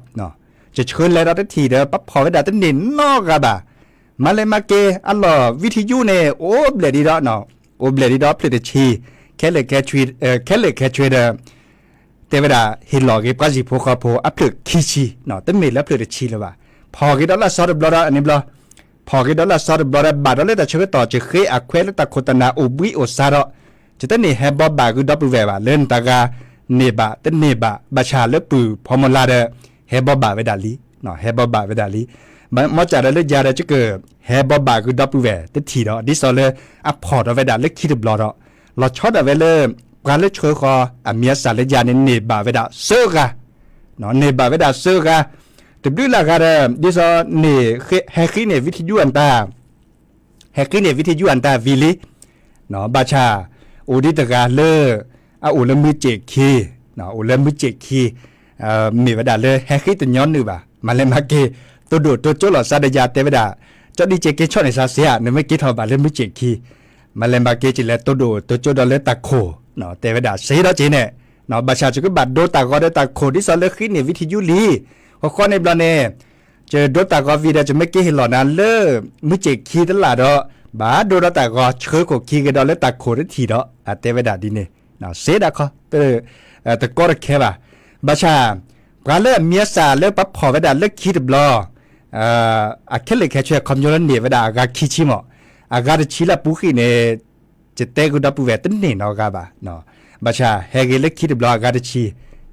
ယဆှၢလဲၤဒီးတထံၣ်ဒီး ပှၤဖီၣ်ဝဲဒၣ်တန့ၢ်နီတဂၤဘၣ်. မၤလဲၤမၤက့ၤအလီၢ်ဝံထံယူန့ၣ် အိၣ်ဘျဲၣ်ဒံးဒီး, အိၣ်ဘျဲၣ်ဒံးဒီးဖျၢၣ်တဆံ, ခဲလၢာ်ခဲဆ့, ခဲလၢာ်ခဲဆ့ဒီး တဲဝဲဒၣ် ဟ့ၣ်လီၤက့ၤပှၤဟံၣ်ဖိဃီဖိအဖျၢၣ်ခံဆံ, တမ့ၢ်လၢဖျၢၣ်တဆံလၢၤဘၣ်. ဖီၣ်က့ၤဒီးလၢအသီတဘျီဒီးအန့ၣ်ဘျီ, ဖီၣ်က့ၤဒီးလၢအသီတဘျီဒီး ဘၣ်ဒီးလၢတၢ်ဆၢကတီၢ် ယဃ့အခွဲးလၢတၢ်ခိၣ်တၢ်နၢ်အိၣ်ဘှံးအိၣ်သါဒီး, ယတန့ၢ်ဟဲဘီဘၣ်ဂုာ်ဒီပုၢ်ဝဲၢ်ဘၣ် လၢနတၢ်ဂၤန့ၢ်ဘၣ်တန့ၢ်ဘၣ် ဘၣ်ဆၣ်လၢပုၢ်ဖီမီၤလါဒီး ဟဲဘီဘၣ်ဝဲဒၣ်လံ, ဟဲဘီဘၣ်ဝဲဒၣ်လံ. မ့ၢ်ကၢ်ဒီးလၢယၤဒီး ယကဟဲဘီဘၣ်ဂုာ်ဒီပုၢ်ဝဲၢ်တထံၣ်ဒီး ဒ်သိးလၢအဖီၣ်ထီၣ်ဝဲဒၣ်လၢခံတဘျီဒီး, လီၤဆီဒၣ်ဝဲလၢ ပှၤလၢဆှၢဃီအမံၤအသၣ်လၢယၤန့ၣ် န့ၢ်ဘၣ်ဝဲဒၣ်သၢဂၤ, န့ၢ်ဘၣ်ဝဲဒၣ်သၢဂၤ, တဘျုးလၢ်ဂၤဒီး ဒ်သိးန့ၣ် ဟဲဃ့န့ၢ်ဝံထံယူအတၢ် ဟဲဃ့န့ၢ်ဝံထံယူအတၢ်ဝံၤလံ, ဘၣ်ဆၣ် အိၣ်ဒံးတဂၤလၢ အအိၣ်လၢမုၢ်စ့ၣ်ခံ, အိၣ်လၢမုၢ်စ့ၣ်ခံ, မ့ၢ်ဝဲဒၣ်လၢဟဲဃ့တညီနုၢ်ဘၣ်, မၤလဲၤမၤက့ၤ တိၢ်ဒိၣ်တိၢ်ကၠိလီၤသးဒီးယၤ တဲဝဲဒၣ်, ကၠီဒံက့ၤက့ၤဆီၣ်န့ၢ်သးစ့ဧါ, နမ့ၢ်က့ၤထီၣ်ဘၣ်လၢမုၢ်စ့ၣ်ခံ, မၤလဲၤမၤက့ၤကလဲၤတိၢ်ဒိၣ်တိၢ်ကၠိဒီးလၢတၢ်ခိၣ်, တဲဝဲဒၣ်စ့ဒီးက့ၤန့ၣ်, ဘၣ်ဆၣ်ယကဘၣ်ဒိတၢ်ဂီၤဒီးတၢ်ခိၣ် ဒ်သိးလၢဃ့န့ၢ်ဝံထံယူလံ, ဃီဃီန့ၣ်ဘျီန့ၣ် ယဒိတၢ်ဂီၤဝံၤဒီး ယမ့ၢ်က့ၤဟ့ၣ်လီၤနၤလၢ မုၢ်စ့ၣ်ခံတလၢ်ဒီး ဘၣ်ဒိဒီးတၢ်ဂီၤဆှၢခိၣ်ခံက့ၤဒီးလၢတၢ်ခိၣ်တထံၣ်ဒီး အတဲဝဲဒၣ်ဒ်န့ၣ်, စ့ဒၣ်ခီ တကီတခဲဘၣ်. ဘၣ်ဆၣ် ပှၤလၢအမံၤအသၣ်လၢပှၤဖီၣ်ဝဲဒၣ်လၢခံတဘျီ အခဲလၢာ်ခဲဆ့ ခီပညီလၢန့ၢ်ဝဲဒၣ်အဂၤခံဆံမး, အဂၤတဆံလၢအပူၤဃံၣ်န့ၣ် ယတဲဂုာ်ဒီပုၢ်ဝဲၢ်တန့ၢ်နီတဂၤဘၣ်. ဘၣ်ဆၣ်ဟဲဂ့ၤလၢခံတဘျီအဂၤတဆံ,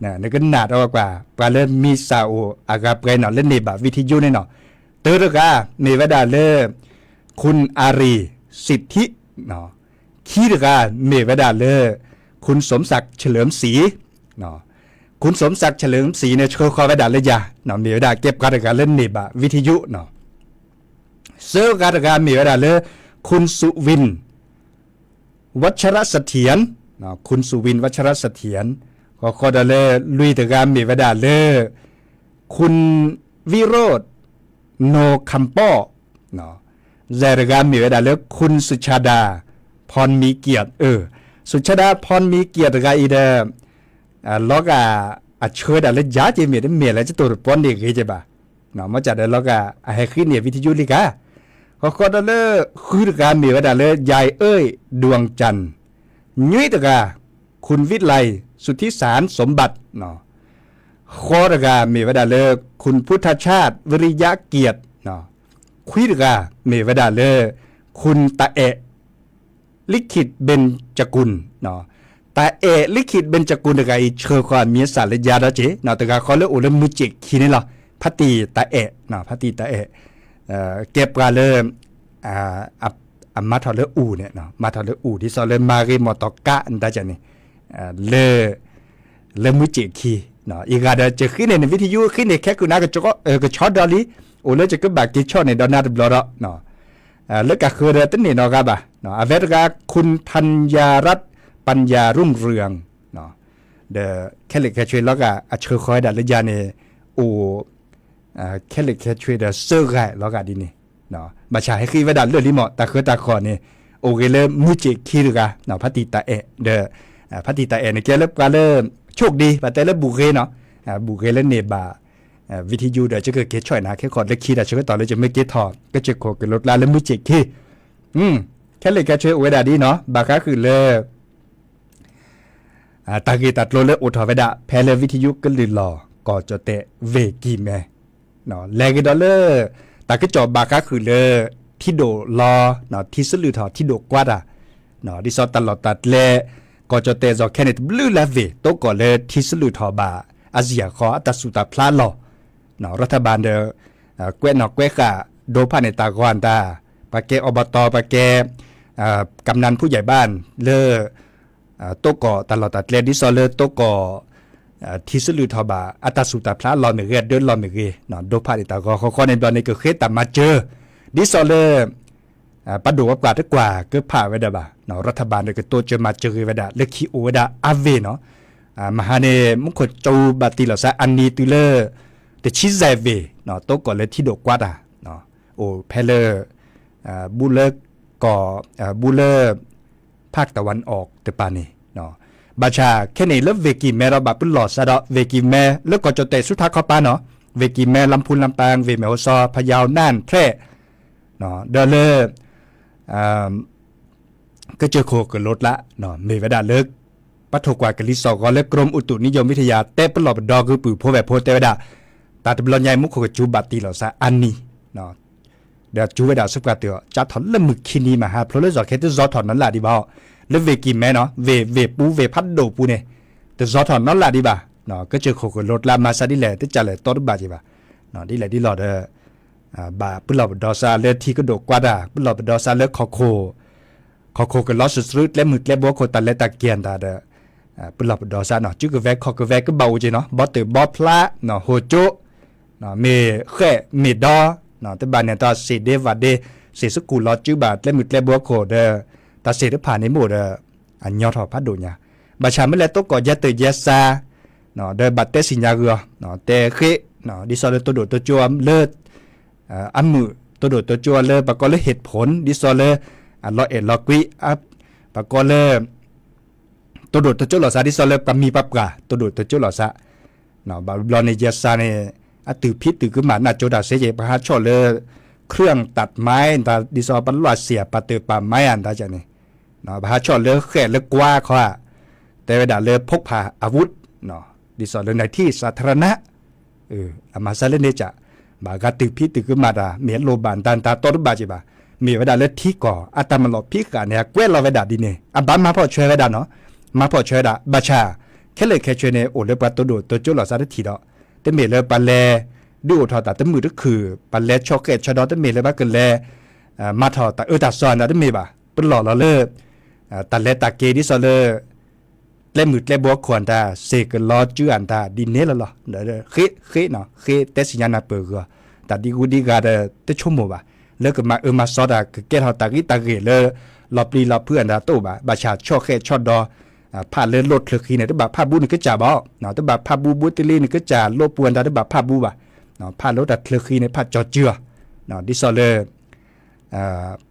နကနၣ်ဒီးကွၢ် ပှၤလၢမံၤသၣ်အိၣ်အဂၤပှဲၤနီၤ လၢန့ၢ်ဘၣ်ဝံထံယူန့ၣ်နီၤ, တၢတဂၤ မ့ၢ်ဝဲဒၣ်လၢ คุณอารีย์ สิทธิ, ခံတဂၤ မ့ၢ်ဝဲဒၣ်လၢ คุณสมศักดิ์เฉลิมศรี, คุณสมศักดิ์เฉลิมศรี န့ၣ် ဆှၢဃီၤဝဲဒၣ်လၢယၤ, မ့ၢ်ဝဲဒၣ်ကဲပှၤတဂၤလၢန့ၢ်ဘၣ်ဝံထံယူနီၤ. သၢဂၤတဂၤ မ့ၢ်ဝဲဒၣ်လၢ คุณสุวิน วัชรเสถียร, คุณสุวิน วัชรเสถียร, ဃီဃီဒီးလၢ လွံၢ်တဂၤ မ့ၢ်ဝဲဒၣ်လၢ คุณวิโรจน์ โนคำป้อ, ယဲၢ်တဂၤ မ့ၢ်ဝဲဒၣ်လၢ คุณสุชาดา พรมีเกียรติ, เออ สุชาดา พรมีเกียรติ တဂၤအံၤဒီး လီၤဂာ်အဆှၢဒၣ်လၢယၤက့ၤ မ့ၢ်တမ့ၢ်လၢ ယတိၢ်တပီန့ၢ်ဂ့ၤက့ၤဘၣ်. မ့ၢ်ကၢ်ဒီးလီၤဂာ် အဟဲဃ့န့ၢ်ဝံထံယူလံကါ. ဃီဃီဒီးလၢ ဃုတဂၤ မ့ၢ်ဝဲဒၣ်လၢ ยายเอ้ย ดวงจันทร์, နွံတဂၤ คุณวิไล สุทธิสารสมบัติ, ဃီတဂၤမ့ၢ်ဝဲဒၣ်လၢ คุณพุทธชาติ วิริยะเกียรติ ခွံတဂၤမ့ၢ်ဝဲဒၣ်လၢ คุณตาแอะ ลิขิตเบญจกุล ตาแอะ ลิขิตเบญจกุล တဂၤအံၤ ဆှၢဃီၤအမံၤအသၣ်လၢယၤဒီးက့ၤ တဂၤဃီလၢအိၣ်လၢမုၢ်စ့ၣ်ခံန့ၣ်လီၤ. ဖါတံၢ်တၢ်အဲၣ် ဖါတံၢ်တၢ်အဲၣ် ကဲပှၤလၢ အမၤထီၣ်လၢအူၣ်န့ၣ် မၤထီၣ်လၢအူၣ် ဒ်သိးလၢမၤဂ့ၤမီၢ်တီၤကး နတၢ်ကန့ၣ် လၢ လၢမုၢ်စ့ၣ်ခံ အံၤဂၤဒီး ယဃ့န့ၢ်န วิทยุ ဃ့န့ၢ်ခဲကုၢ်နၤ ကဆီဒီလံ အိၣ်လၢယကဘၣ်က့ၤဆီၣ်န့ၢ်ဒီးနၤတဘျီဒီး လၢကဃၢၤဒီးတန့ၢ်နီတဂၤဘၣ်. အဝဲတဂၤ คุณธัญญารัตน์ ปัญญารุ่งเรือง ဒီးခဲလၢာ်ခဲဆ့လီၤဂာ် အဆှၢဃီၤဝဲဒၣ်လၢယၤန့ၣ် အိၣ် ခဲလၢာ်ခဲဆ့ဒီး သၢဂၤလီၤဂာ်ဒ်န့ၣ် ဘၣ်ဆၣ်ဟဲဃ့ဝဲဒၣ်လၢာ်လံမး တၢ်ဃၢတၢ်ဃီၤန့ၣ် အိၣ်ဂ့ၤလၢမုၢ်စ့ၣ်ခံတဂၤ ဖါတံၢ်တၢ်အဲၣ် ဒီး ဖါတံၢ်တၢ်အဲၣ်န့ၣ် ကဲလၢပှၤလၢ โชคดี ပတဲလၢဘူၣ်ဂ့ၤနီၤ ဘူၣ်ဂ့ၤလၢန့ၢ်ဘၣ် วิทยุ ဒီး ယကက့ၤဆီၣ်နၤ ခဲကီးလၢခံတၢ်ဆၢကတီၢ်လၢယမ့ၢ်က့ၤထီၣ် ကစၢၢ်ခိၣ်ကလိကျါလၢမုၢ်စ့ၣ်ခံ ခဲလၢာ်ခဲဆ့အိၣ်ဝဲဒၣ်ဒ်နီၤ ဘၣ်ဃးဃုာ်လၢ တၢ်ဂ့ၢ်တၢ်ကျိၤလၢအိၣ်ထီၣ်ဝဲဒၣ် ဖဲလၢ วิทยุ ကလုၢ်လီၢ် ကီၢ်ကၠီၣ်တဲၣ် ဝ့ၢ်ကံၢ်မဲ လဲၤကဒီးလၢ တၢ်ကစီၣ်ဘၣ်ဃးဃုာ်လၢ ထံဒိၣ်လီၤ ထံဆလုၣ်ထီၣ် ထံဒိၣ်ကွၢ်တၢ် ဒ်သိးတၢ်လီၢ်တၢ်ကျဲ ကီၢ်ကၠီၣ်တဲၣ် ယီၤခဲန့ၣ် တဘျုးလၢ်ဝ့ၢ် တိကီၢ်လၢထံဆလုၣ်ထီၣ်ဘၣ် အစံၣ်အဃီ အတၢ်သူၣ်တၢ်ဖျးလီၢ် รัฐบาล ဒီး ကွဲးနီၣ်ကွဲးဃာ် ဒိဖးန့ၢ်တၢ်ဂီၤအတၢ် ပှၤကဲ อบต ပှၤကဲ กำนันผู้ใหญ่บ้าน လၢ တိကီၢ်တၢ်လီၢ်တၢ်ကျဲ ဒ်သိးလၢတိကီၢ် ထံဆလုၣ်ထီၣ်ဘၣ် အတၢ်သူၣ်တၢ်ဖျးအလီၢ်မ့ၢ်ဂ့ၤ အဒၢလီၢ်မ့ၢ်ဂ့ၤ ဒိဖးန့ၢ်တၢ်ဂီၤဃီဃီန့ၣ်ဘျီန့ၣ် ကဃ့တၢ်မၤစၢၤ ဒ်သိးလၢ ပှၤဒိၣ်ပှၤပှၢ်တကွၢ်ကဖးဝဲဒၣ်ဘၣ် รัฐบาล ဒီးကတိၤစၢၤမၤစၢၤဂ့ၤဝဲဒၣ် လၢခံအိၣ်ဝဲဒၣ်အါဝ့ၢ်နီၤ မဟါန့ၣ် မူခိၣ်စူၤဘၣ်တံၢ်လီၤသးအနံၤတုၤလၢ တဆံယဲၢ်ဝ့ၢ် တိကီၢ်လၢထံဒိၣ်ကွၢ်တၢ် အိၣ်ဖဲလၢ ဘူးလၢကီၢ် ဘူးလၢ ภาคตะวันออก တပၤန့ၣ် ဘၣ်ဆၣ်ခဲန့ၣ်လၢဝ့ၢ်ကံၢ်မဲဒီးဘၣ်ပလီၢ်စးဒီး ဝ့ၢ်ကံၢ်မဲလၢကီၢ်ကၠီၣ်တဲၣ်ဆူထါခီပၤနီၤ ဝ့ၢ်ကံၢ်မဲ ลำพูน ลำปาง ဝ့ၢ်မဲၢ်ဟီၣ်စီၤ พะเยา น่าน แพร่ ဒီးလၢ ကစၢၢ်ခိၣ်ကလိကျါ မ့ၢ်ဝဲဒၣ်လၢ ပှၤထိၣ်ကွၢ်ကလံၤစိးဂီၤလၢ กรมอุตุนิยมวิทยา တဲပလီၢ်ပဒီဂုာ်ပုၢ်ဖိဝဲၢ်ဖိတဲဝဲဒၣ် တၢ်တဘျီညါအံၤ မူခိၣ်ကစူၤဘၣ်တံၢ်လီၤသးအါနံၤ ဒီးစူၤဝဲဒၣ်ဆူပှၤတၢၢ်အီၤ ကၠါထီၣ်လၢမုၢ်ခံနံၤမး ဟးဖျိးလၢယီၤခဲတဇီထီၣ်နီတလၢ်ဒံးဘၣ်အီၤ လၢဝ့ၢ်ကံၢ်မဲနီၤ ဝ့ၢ် ဝ့ၢ်ပူၤ ဝ့ၢ်ဖးဒိၣ်ပူၤန့ၣ် တဇီထီၣ်နီတလၢ်ဒံးဘၣ် ကစၢၢ်ခိၣ်ကလိကျါမၤစၢၤဒ်လဲၣ် တကးလဲၣ်တီတဘၣ်က့ၤဘၣ် ဒ်လဲၣ်ဒ်လဲၣ်ဒီး ဘၣ်ပလီၢ်ပဒီစးလၢထံကဒိၣ်ကွၢ်တၢ် ပလီၢ်ပဒီစးလၢ ခီၣ်ခိၣ်ကလီၤစၢၤစရူး ကျဲမုၢ်ကျဲဘိခိၣ် တၢ်လဲၤတၢ်က့ၤအတၢ်ဒီး ပလီၢ်ပဒီစးနီၤ စုကဝဲၤခီၣ်ကဝဲၤကဘၣ်အိၣ်က့ၤနီၤ ဘီတၢၢ်ဘီဖျါ ဟိၣ်ကၠိ မ့ၢ်ဃဲၣ်မ့ၢ်ဒီ တဘၣ်န့ၣ်တီၢ်စ့ၢ်ဒ့ဝၣ်ဒ့ စ့ၢ်စကူၣ်လီၤစုဘၣ်ကျဲမုၢ်ကျဲဘိခိၣ်ဒီး တၢ်စ့ၢ်တဖၣ်န့ၣ်မ့ၢ်အိၣ်ဒီး အညီထီၣ်ဖးဒိၣ်ညါ ဘၣ်ဆၣ်မ့ၢ်လဲၤတိကီၢ်ယဲတၢၢ်ယဲစါ ဒီးဘၣ်တဲစံၣ်ညါဂ့ၤအီၤ တဲဃ့ ဒ်သိးလၢတိဒိၣ်တိကၠိလၢ အမုာ် တိဒိၣ်တိကၠိလၢပှၤကိးလၢ เหตุผล ဒ်သိးလၢ အလီၤအဲၣ်လီၤကွံ ပှၤကိးလၢ တိဒိၣ်တိကၠိလိာ်သး ဒ်သိးလၢပှၤမံၤပှၤပှၢ် တိဒိၣ်တိကၠိလိာ်သး ဘၣ်ဘျီန့ၣ် ယဲစါန့ၣ် အတုၢ်ဖံးတုၢ်ကမၣ် နၢ်ကၠိတၢ်စ့ၢ်ကီး ပှၤဟးဆီၣ်လၢ เครื่องตัดไม้ ဒ်သိးပလီၢ်စ့ၢ် ပှၤတၢၢ်ပာ်ไม้ အတၢ်န့ၣ် ပှၤဟးဆီၣ်လၢဃဲၣ်လၢကွါခီဧါ တဲဝဲဒၣ်လၢ พกพาอาวุธ ဒ်သိးလၢ ในที่สาธารณะ အမၤစၢၤလၢန့ၣ်ကၠး ဘၣ်ဂၤတုၢ်ဖံးတုၢ်ကမၣ်တၢ် မ့ၢ်အလိၣ်ဘၣ်တၢ်တၢ်တီတဘၣ်က့ၤဘၣ် မ့ၢ်ဝဲဒၣ်လၢထံကီၢ် အတၢ်မၤလီၤဖံးဃာ်န့ၣ် အကွဲးလီၤဝဲဒၣ်ဒ်န့ၣ် အဘၣ်မၤဖီၣ်ဆွဲဝဲဒၣ်နီၤ မၤဖီၣ်ဆွဲဝဲဒၣ် ဘၣ်ဆၣ် ခဲလၢာ်ခဲဆ့န့ၣ် အိၣ်လၢပှၤတိဒိၣ်တိကၠိလိာ်သးတထံၣ်ဒီး တမ့ၢ်လၢပှၤလဲၤ ဒုးအိၣ်ထီၣ်တၢ်တမုာ်တခုၣ် ပှၤလဲၤဆီၣ်ဃဲၣ်ဆီၣ်ဒီး တမ့ၢ်လၢဘၣ်ကလဲၤ မၤထီၣ်တၢ်အၢတၢ်သီအတၢ်တမ့ၢ်ဘၣ် ပလီၢ်လီၤလၢ တၢ်လဲၤတၢ်က့ၤဒ်သိးလၢ ကျဲမုၢ်ကျဲဘိခိၣ်အတၢ် စ့ၢ်ကလီၤစုအတၢ်ဒ်န့ၣ်လီၤလီၤ ဃ့ ဃ့နီၤ ဃ့တဲစံၣ်ညါနၢ်ပၢၢ်ဂ့ၤအီၤ တၢ်ဒ်ဂူဒ်ဂၤဒီးတဆိကမိၣ်ဘၣ် လၢကမၤအၢမၤသီတၢ် ကကဲထီၣ်တၢ်ဂံၢ်တၢ်ဂ့ၤလၢ လီၤပျံၤလီၤဖုးအတၢ်တအိၣ်ဘၣ် ဘၣ်ဆၣ်ဆီၣ်ဃဲၣ်ဆီၣ်ဒီး ဖးလၢလိၣ်ချၢဃံန့ၣ် တဘၣ်ဖးဘူးနကစၢ်ဘၣ် တဘၣ်ဖးဘူးဘူးတလ့ နကစၢ်လိၣ်ပူၤအတၢ်တဘၣ်ဖးဘူးဘၣ် ဖးလၢတၢ်ချၢဃံန့ၣ် ဖးကၠီၤစုအီၤ ဒ်သိးလၢ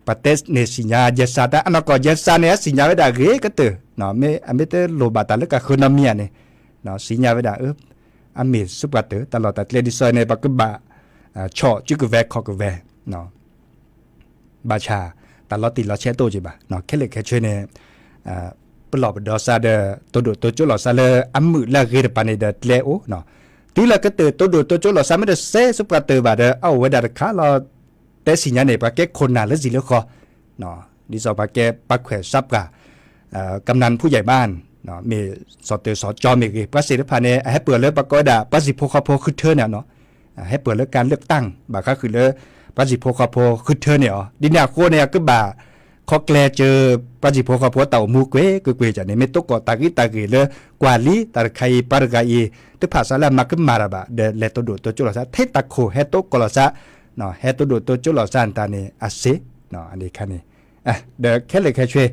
ပှၤတဲန့ၣ်စံၣ်ညါယဲစါတၢ် အနီၢ်ကီၢ်ယဲစါန့ၣ် အစံၣ်ညါဝဲဒၣ်ဂ့ၤကတၢၢ် အမ့ၢ်တလိၣ်ဘၣ်တၢ်လၢကဃၢၤနီတမံၤဧါန့ၣ် စံၣ်ညါဝဲဒၣ် အမ့ၢ်ဆူပှၤတၢၢ် တၢ်လီၢ်တၢ်ကျဲဒ်သိးန့ၣ် ပကဘၣ် ဆီၣ်စုကဝဲၤခီၣ်ကဝဲၤ ဘၣ်ဆၣ် တၢ်လီၤတံၢ်လီၤဆဲးတအိၣ်က့ၤဘၣ် ခဲလၢာ်ခဲဆ့န့ၣ် ပလီၢ်ပဒီစါဒီး တိဒိၣ်တိကၠိလိာ်သးလၢအမုာ်လၢအဂ့ၤတပၤန့ၣ်ဒီးကျဲအိၣ် တုၤလၢကတၢၢ်တိၢ်ဒိၣ်တိၢ်ကၠိၣ်လီၤစၢ် မ့ၢ်တစဲးစ့ၢ်ပှၤတၢၢ်ဘၣ်ဒီး အအိၣ်ဝဲဒၣ်တခါလီၤ. တဲစံၣ်ညါန့ၣ် ပှၤကဲခိၣ်နၢ်လၢစံၣ်လၢဃီ, ဒ်သိးပှၤကဲပှၤခွဲးစးပှၢ် กำนันผู้ใหญ่บ้าน မ့ၢ်စီၤတၢၤစီၤကၠီမ့ၢ်ဂ့ၤ ပှၤသ့ၣ်တဖၣ်န့ၣ် အဟဲပၢၢ်လၢပှၤကိးဝဲဒၣ် ပှၤစံၣ်ဖိဃီဖိဃုထၢန့ၣ်နီၤ, ဟဲပၢၢ်လၢကၢ်လၢတၢ် ဘၣ်ဃးဃုာ်လၢ ပှၤစံၣ်ဖိဃီဖိဃုထၢန့ၣ်အီၤ ဒ်န့ၣ်အဃိန့ၣ် အကဘၣ်ခီကျဲစၢၤ ပှၤစံၣ်ဖိဃီဖိတၢ်အိၣ်မူကွ့ၢ်ကွ့ၢ်ကွ့ၢ်န့ၣ် မ့ၢ်သကိးတၢ်ဂ့ၢ်တၢ်ဂ့ၢ်လၢ ကွၢ်လံ တၢ်တခါအံၤ ပှၤတဂၤအံၤ တဖၣ်စးလၢအမၤကမၣ်တၢ်ဘၣ် ဒီးလဲၤတိၢ်ဒိၣ်တိၢ်ကၠိၣ်လီၤစၢ် ထဲတၢ်ခိၣ်ဟဲတိၢ်ကီၢ်လီၤစၢ် ဟဲတိၢ်ဒိၣ်တိၢ်ကၠိၣ်လီၤစၢ်တၢ်န့ၣ် အစ့ န့ၣ်ခါန့ၣ် ဒီးခဲလၢာ်ခဲဆ့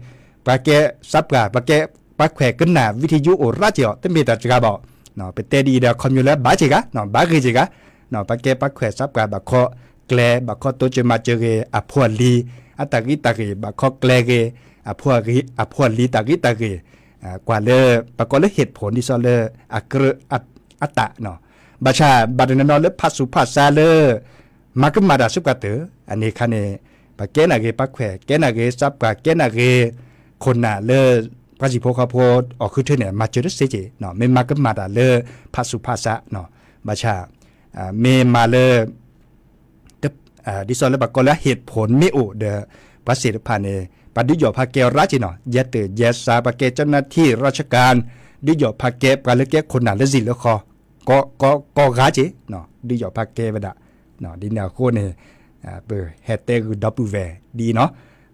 ပှၤကဲစးပှၢ် ပှၤကဲပှၤခွဲးကနၣ် ဝံထယုအိၣ်ရၣ်က့ၤအီၤ တမ့ၢ်တၢ်စှၤဘၣ်အီၤ, ပတဲဒ်အံၤဒီး ခီမညီလၢဘၣ်က့ၤဂၤ ဘၣ်ဂ့ၤက့ၤဂၤ, ပှၤကဲပှၤခွဲးစးပှၢ် ဘၣ်ခီကျဲ ဘၣ်ခီတိစၢၤမၤစၢၤဂ့ၤ အဖိအလံၤ အတၢ်ဂ့ၢ်တၢ်ဂ့ၢ် ဘၣ်ခီကျဲဂ့ၤ အဖိအလံၤတၢ်ဂ့ၢ်တၢ်ဂ့ၢ်, ကွၢ်လၢ ပှၤကိးလၢ ဟ့ၣ်ဖိၣ် ဒ်သိးလၢ အကြၢး အတၢ်နီၤ, ဘၣ်ဆၣ် ဘၣ်တနီၤနီၤလၢဖးဆူးဖးဆါလၢ မၤကမၣ်တၢ်ဆူပှၤတၢၢ် အန့ၣ်ခါန့ၣ် ပှၤကဲနာ်ဂ့ၤ ပှၤခွဲးကဲနာ်ဂ့ၤ စးပှၢ်ကဲနာ်ဂ့ၤ ခိၣ်နၢ်လၢ ပှၤစံၣ်ဖိဃီဖိအီၤဃုထၢန့ၣ် မၤစၢၤတစ့က့ၢ် မ့ၢ်မၤကမၣ်တၢ်လၢ ဖးဆူးဖးဆါ ဘၣ်ဆၣ် မ့ၢ်မၤလၢ ဒ်သိးလၢပှၤကိးလၢဟ့ၣ်ဖိၣ်မ့ၢ်အိၣ်ဒီး ပှၤသ့ၣ်တဖၣ်န့ၣ် ပှၤဒုးယီၣ်ဖးကဲအီၤရၣ်က့ၤနီၤ ယဲၢ်တၢၢ်ယဲၢ်စး ပှၤကဲကၠီနၢထံၣ် ရၢၡကၣ် ဒုးယီၣ်ဖးကဲ ပှၤလၢကဲခိၣ်နၢ်လၢစံၣ်လၢဃီ ကီကီကီဂၤက့ၤ ဒုးယီၣ်ဖးကဲဝဲဒၣ် ဒ်န့ၣ်အဃိန့ၣ် ပဟဲတဲဂုာ်ဒီပုၢ်ဝဲၢ်ဒ်အံၤနီၤ,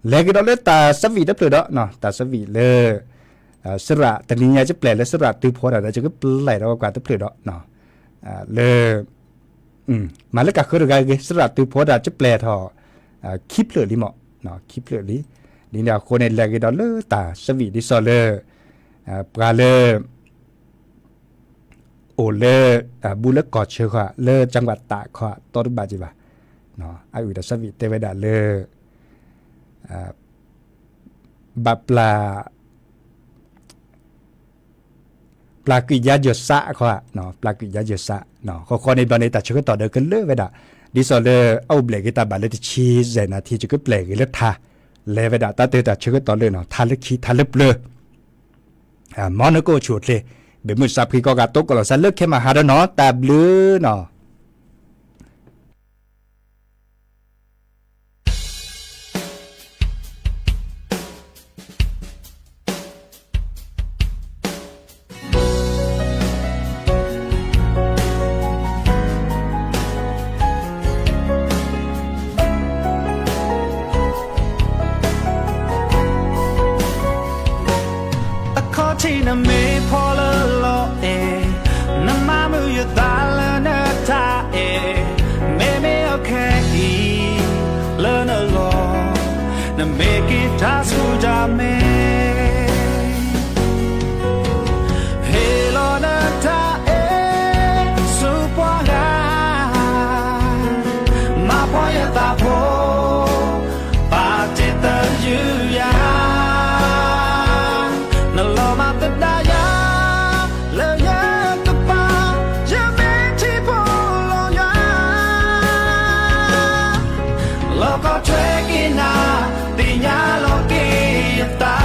လဲၤကဒီးလၢတၢ်ဆၢဝံၣ်တဖျၢၣ်ဒီး တၢ်ဆၢဝံၣ်လၢ စရၣ်တနံၤညါ ကပျဲၢ်လၢစရၣ်တုၤဖီတၢ်ဒီး ယကပျဲၢ်ဒီးကွၢ်တဖျၢၣ်ဒီး လၢ မၤလၢကၢ်ဃၢတဂၤဂ့ၤ စရၣ်တုၤဖီတၢ် ကပျဲၢ်ထီၣ် ခံဖျၢၣ်လံမး ခံဖျၢၣ်လံ, ဒ်န့ၣ်အဃိန့ၣ် လဲၤကဒီးလၢတၢ်ဆၢဝံၣ်ဒ်သိးလၢ ပှၤလၢ အိၣ်လၢ ဘူးလၢကီၢ်ဆၢဃီ လၢကၠၣ်ကွၢ်တၢ်ခီ တီတဘၣ်က့ၤဘၣ်, အအုၣ်တၢ်ဆၢဝံၣ်တဲဝဲဒၣ်လၢ ဘၣ်ပျၢ် ပျၢ်ကွံာ်ယါယွၤစးခီ, ပျၢ်ကွံာ်ယါယွၤစး, ဃီဃီန့ၣ်ဘျီန့ၣ် တၢ်ဆၢကတီၢ်ဒီးကလၢာ်ဝဲဒၣ်, ဒ်သိးလၢအအိၣ်ဘျဲၣ်က့ၤတၢ်ဘၣ်လၢတဆံယဲၢ်နၣ်ထံ ယကပျဲၢ်ဂ့ၤလၢထါ, လဲၤဝဲဒၣ်တၢ်တၢ်ဆၢကတီၢ်လၢနီၤ ထါလၢခံ ထါလၢပျၢၤ, မ်နကအိၣ်ဆူၣ်အိၣ်ချ့, ဘၣ်မုၢ်စးဖှံကိးဂၤ တိကိးလီၤစၢ်လၢခဲမၤဟါဒီးနီၤ တၢ်ဘျုးနီၤ. အခီၣ်ထံးနမ့ၢ်ဖီလၢလီၤအဲၣ်, နမၤမုာ်ယသးလၢနတၢ်အဲၣ်, မ့မ့ၢ်အခဲအံၤ လၢနလီၢ်, နမ့ၢ်က့ၤတၢ်ဆူၣ်တၢ်မဲာ် ဟ့ၣ်လီၤနတၢ်အဲၣ်ဆူပှၤဂၤ, မၤဖှီၣ်ယသးဖိ, ဘၣ်တ့ၢ်သယုၢ်ယၤ, နလီၤမၢ်သဒါယၤ, လၢယကပၤ, ယမ့ၢ်ထံဖိလီၤယွၤ လီၤကီထွဲက့ၤနၤ, သ့ၣ်ညါလီၤက့ၤယသး,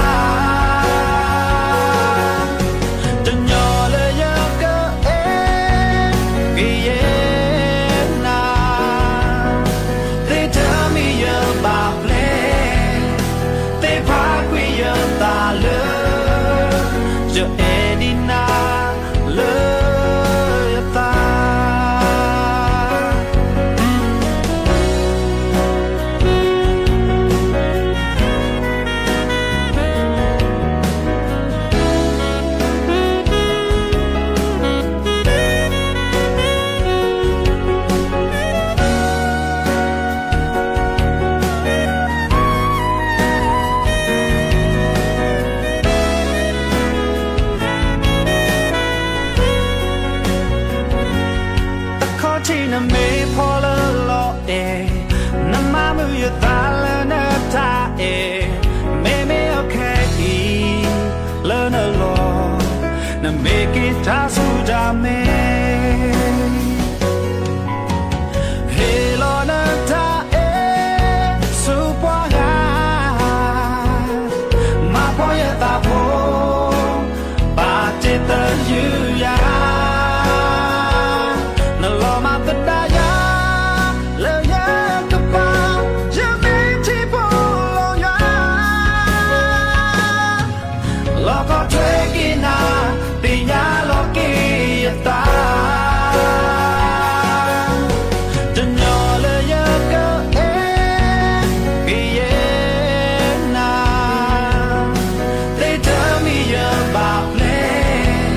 တညီလၢယကအဲၣ်ကယဲၢ်နၤ, သ့ၣ်တမံၤယဘၣ်ပျဲၢ်, သ့ၣ်ဖးကွံာ်ယသးလၢ ယအဲၣ်ဒံးနၤ လၢယသး အခီၣ်ထံးနမ့ၢ်ဖီလၢလီၤအဲၣ်, နမၤမုာ်ယသးလၢနတၢ်အဲၣ်, မ့မ့ၢ်အခဲအံၤ လၢနလီၢ်, နမ့ၢ်က့ၤတၢ်ဆူၣ်တၢ်မဲာ် ဟ့ၣ်လီၤနတၢ်အဲၣ်ဆူပှၤဂၤ, မၤဖှီၣ်ယသးဖိ, ဘၣ်တ့ၢ်သယုၢ်ယၤ, ခီထွဲက့ၤနၤ, သ့ၣ်ညါလီၤက့ၤယသး, တညီလၢယကအဲၣ် ကယဲၢ်နၤ, သ့ၣ်တမံၤယဘၣ်ပျဲၢ်,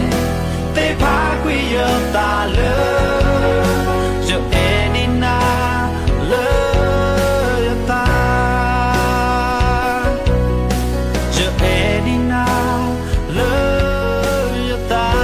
သ့ၣ်ဖးကွံာ်ယသးလၢ ယအဲၣ်ဒံးနၤလၢယသး, ယအဲၣ်ဒံးနၤလၢယသး.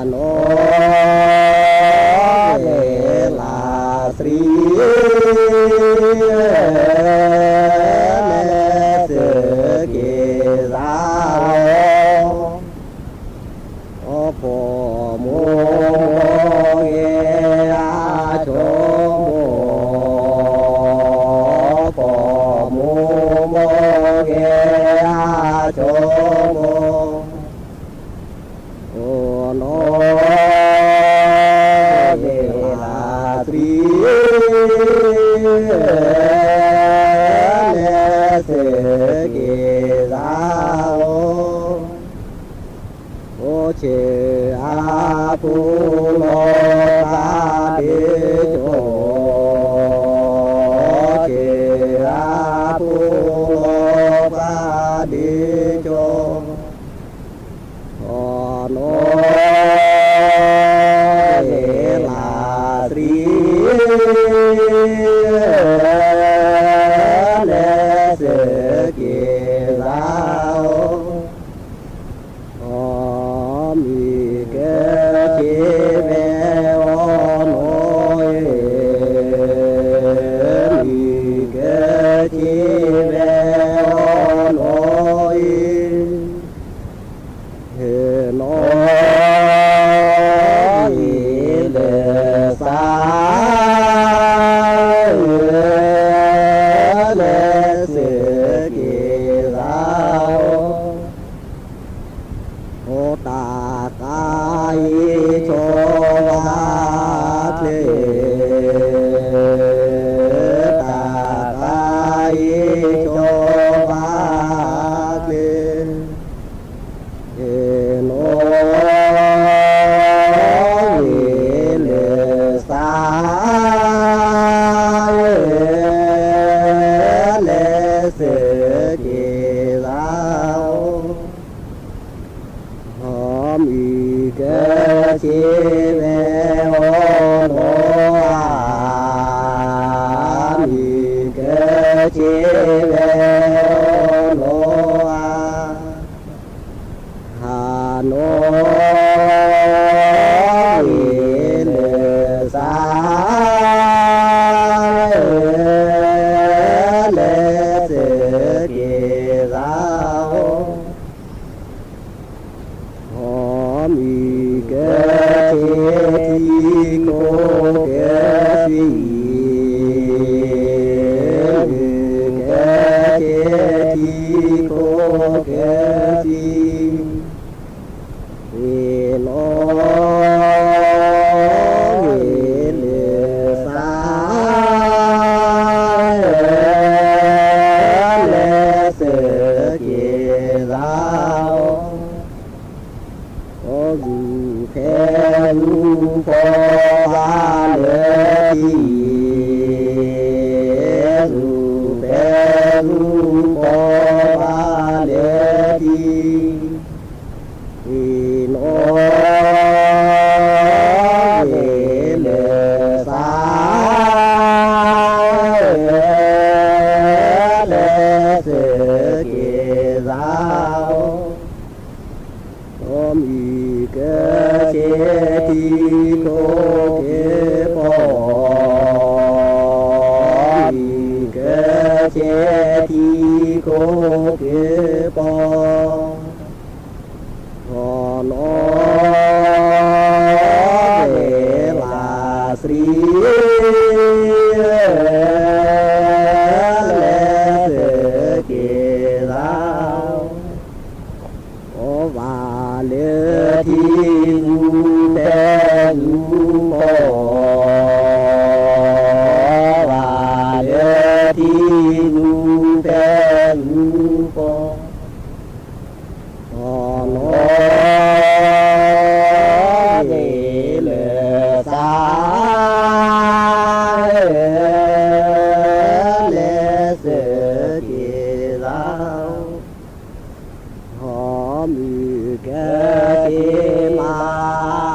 နီၣ်ဂ့ၤလၢသရံ လဲၤစ့ၢ်ကီးသးအီၤ, အီဖိမုၣ်မိၢ်ဂ့ၤအဆိကမိၣ်, အီဖိမုၣ်မိၢ်ဂ့ၤအဆိကမိၣ် နီၣ်ဂ့ၤလၢသရံ လဲၤစ့ၢ်ကီးသးအီၤ, အိၣ်ဆ့အပူၤလီၤဖးဒ့ကၠိ, ဆ့အပူၤလီၤဖးဒ့ကၠိ နီၣ်ဂ့ၤလၢသရံ လဲၤစ့ၢ်ကီးသးအီၤ, အီမံၤကဲဆ့ဝဲအီၤနီၣ်ဂ့ၤ, မံၤကဲဆ့ဝဲအီၤနီၣ်ဂ့ၤ နီၣ်ဂ့ၤလၢသး လဲၤစ့ၢ်ကီးသးအီၤ, အိၣ်တၢ်ဃါအံၤဆိဘၣ်ချ့, တၢ်ဃါအံၤဆိဘၣ်ချ့ နီၣ်ဂ့ၤလၢသး လဲၤစ့ၢ်ကီးသးအီၤ, အီမံၤကဲဆ့ဝဲအီၤနီၣ်ဧါ, မံၤကဲဆ့ဝဲအီၤနီၣ်ဧါ နီၣ်ဂ့ၤလၢသး လဲၤစ့ၢ်ကီးသးအီၤ, အီမံၤကဲဆ့ထံကိးကဲဆံ, မံၤကဲဆ့ထံကိးကဲဆံ နီၣ်ဂ့ၤလၢသး လဲၤစ့ၢ်ကီးသးအီၤ, အိၣ်ဂုၤဖဲဂုၤဖိဘၣ်လၢထံ, ဂုၤဖဲဂုၤဖိဘၣ်လၢထံ နီၣ်ဂ့ၤလၢသး လဲၤစ့ၢ်ကီးသးအီၤ, အီမံၤကဲဆ့ထံကိးကဲပီၤ, အီမံၤကဲဆ့ထံကိးကဲပီၤ နီၣ်ဂ့ၤလၢသရံ လဲၤစ့ၢ်ကီးသးအီၤ, အိၣ်ဘၣ်လၢထံဂုၤဖဲဂုၤပီၤ, အိၣ်ဘၣ်လၢထံဂုၤဖဲဂုၤပီၤ နီၣ်ဂ့ၤလၢသး လဲၤစ့ၢ်ကီးသး အီမံၤကဲဆ့မး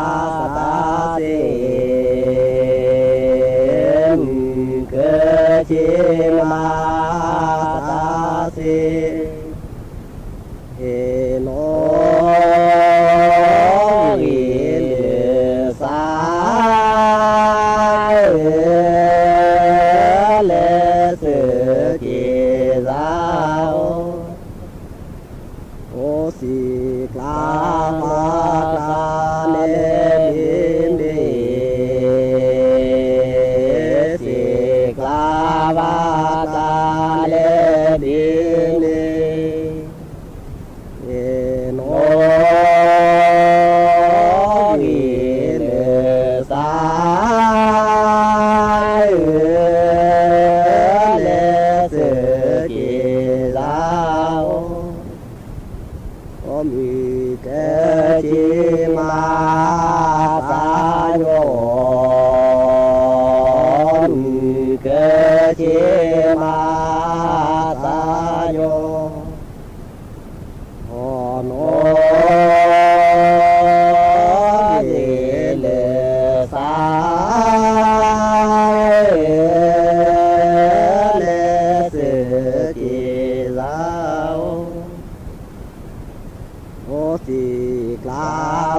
ဘၣ်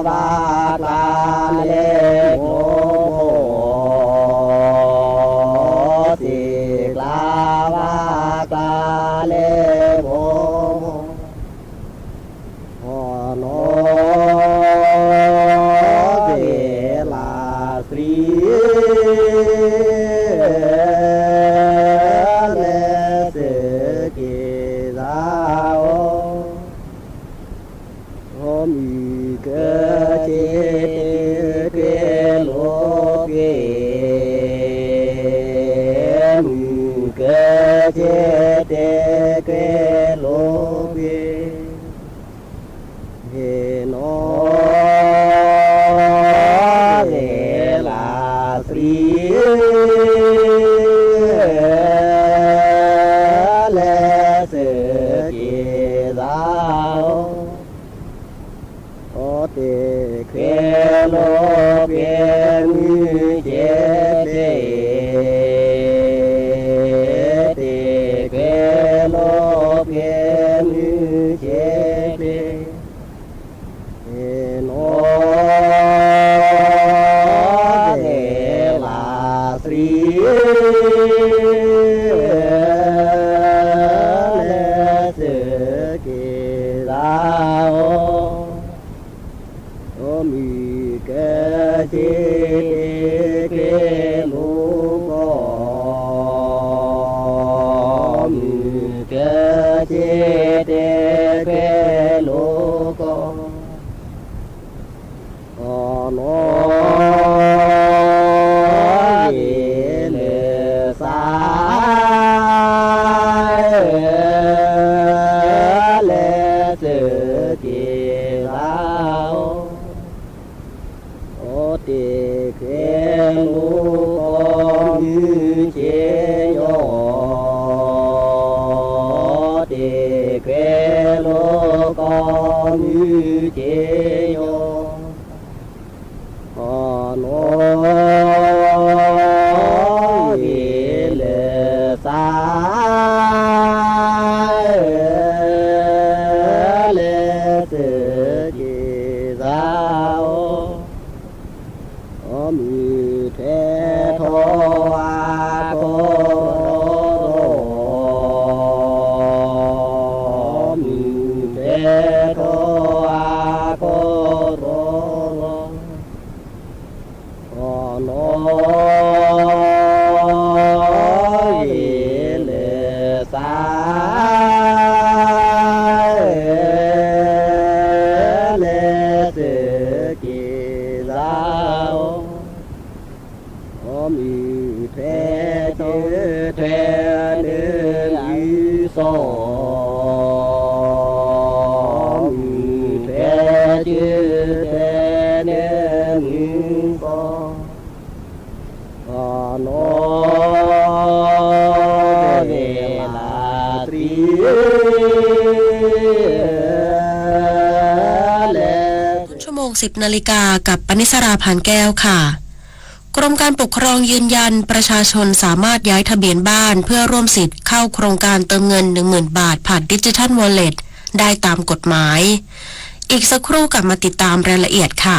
ကျါလဲမိၢ်မိၢ်, သ့ၣ်ကျါဘၣ်ကျါလဲမိၢ်မိၢ်, အီၣ်နီၣ်သ့ၣ်လၢသရံ လဲစ့ၢ်ကီးသးအီၤ, မုၢ်ကစ့တ့က့ၤလိာ်က့ၤ, မုၢ်ကစ့တ့က့ၤလိာ်က့ၤ, ဟ့ၣ်နီၣ်သ့ၣ်လၢသရံ လဲစ့ၢ်ကီးသးအီၤ, အီတ့ၢ်က့ၤလိာ်က့ၤမုၢ်က့ၤတ့ၢ်, တ့ၢ်က့ၤလိာ်က့ၤမုၢ်က့ၤတ့ၢ်, ဟ့ၣ်နီၣ်သ့ၣ်လၢသရံ လဲစ့ၢ်ကီးသးအီၤ, မုၢ်ကစ့တ့က့ၤလိာ်ကီၢ်, မုၢ်ကစ့တ့က့ၤလိာ်ကီၢ်, အီၣ်နီၣ်သ့ၣ်လၢသး လဲစ့ၢ်ကီးသးအီၤ, အီတ့ၢ်က့ၤလိာ်ကီၢ်မုၢ်က့ၤညီ, အီတ့ၢ်က့ၤလိာ်ကီၢ်မုၢ်က့ၤညီ, အီၣ်နီၣ်သ့ၣ်လၢသး လဲစ့ၢ်ကီးသးအီၤ, အီမုၢ်ထဲထီၣ်အကီၢ်ထီၣ်, အီမုၢ်ထဲထီၣ်အကီၢ်ထီၣ်လီၤ, အီၣ်နီၣ်သ့ၣ်လၢသး လဲစ့ၢ်ကီးသးအီၤ, အီမုၢ်ထဲတုၤထဲနုာ်လံသီၣ်, အီမုၢ်ထဲတုၤထဲနုာ်လံသီၣ်, အီၣ်နီၣ်သ့ၣ်လၢသရံ လဲစ့ၢ်ကီး ชั่วโมงสิบนาฬิกา กับปนิสรา พานแก้ว ค่ะ กรมการปกครองยืนยัน ประชาชนสามารถย้ายทะเบียนบ้านเพื่อร่วมสิทธิ์เข้าโครงการเติมเงิน หนึ่งหมื่น บาท ผ่าน Digital Wallet ได้ตามกฎหมาย อีกสักครู่กลับมาติดตามรายละเอียดค่ะ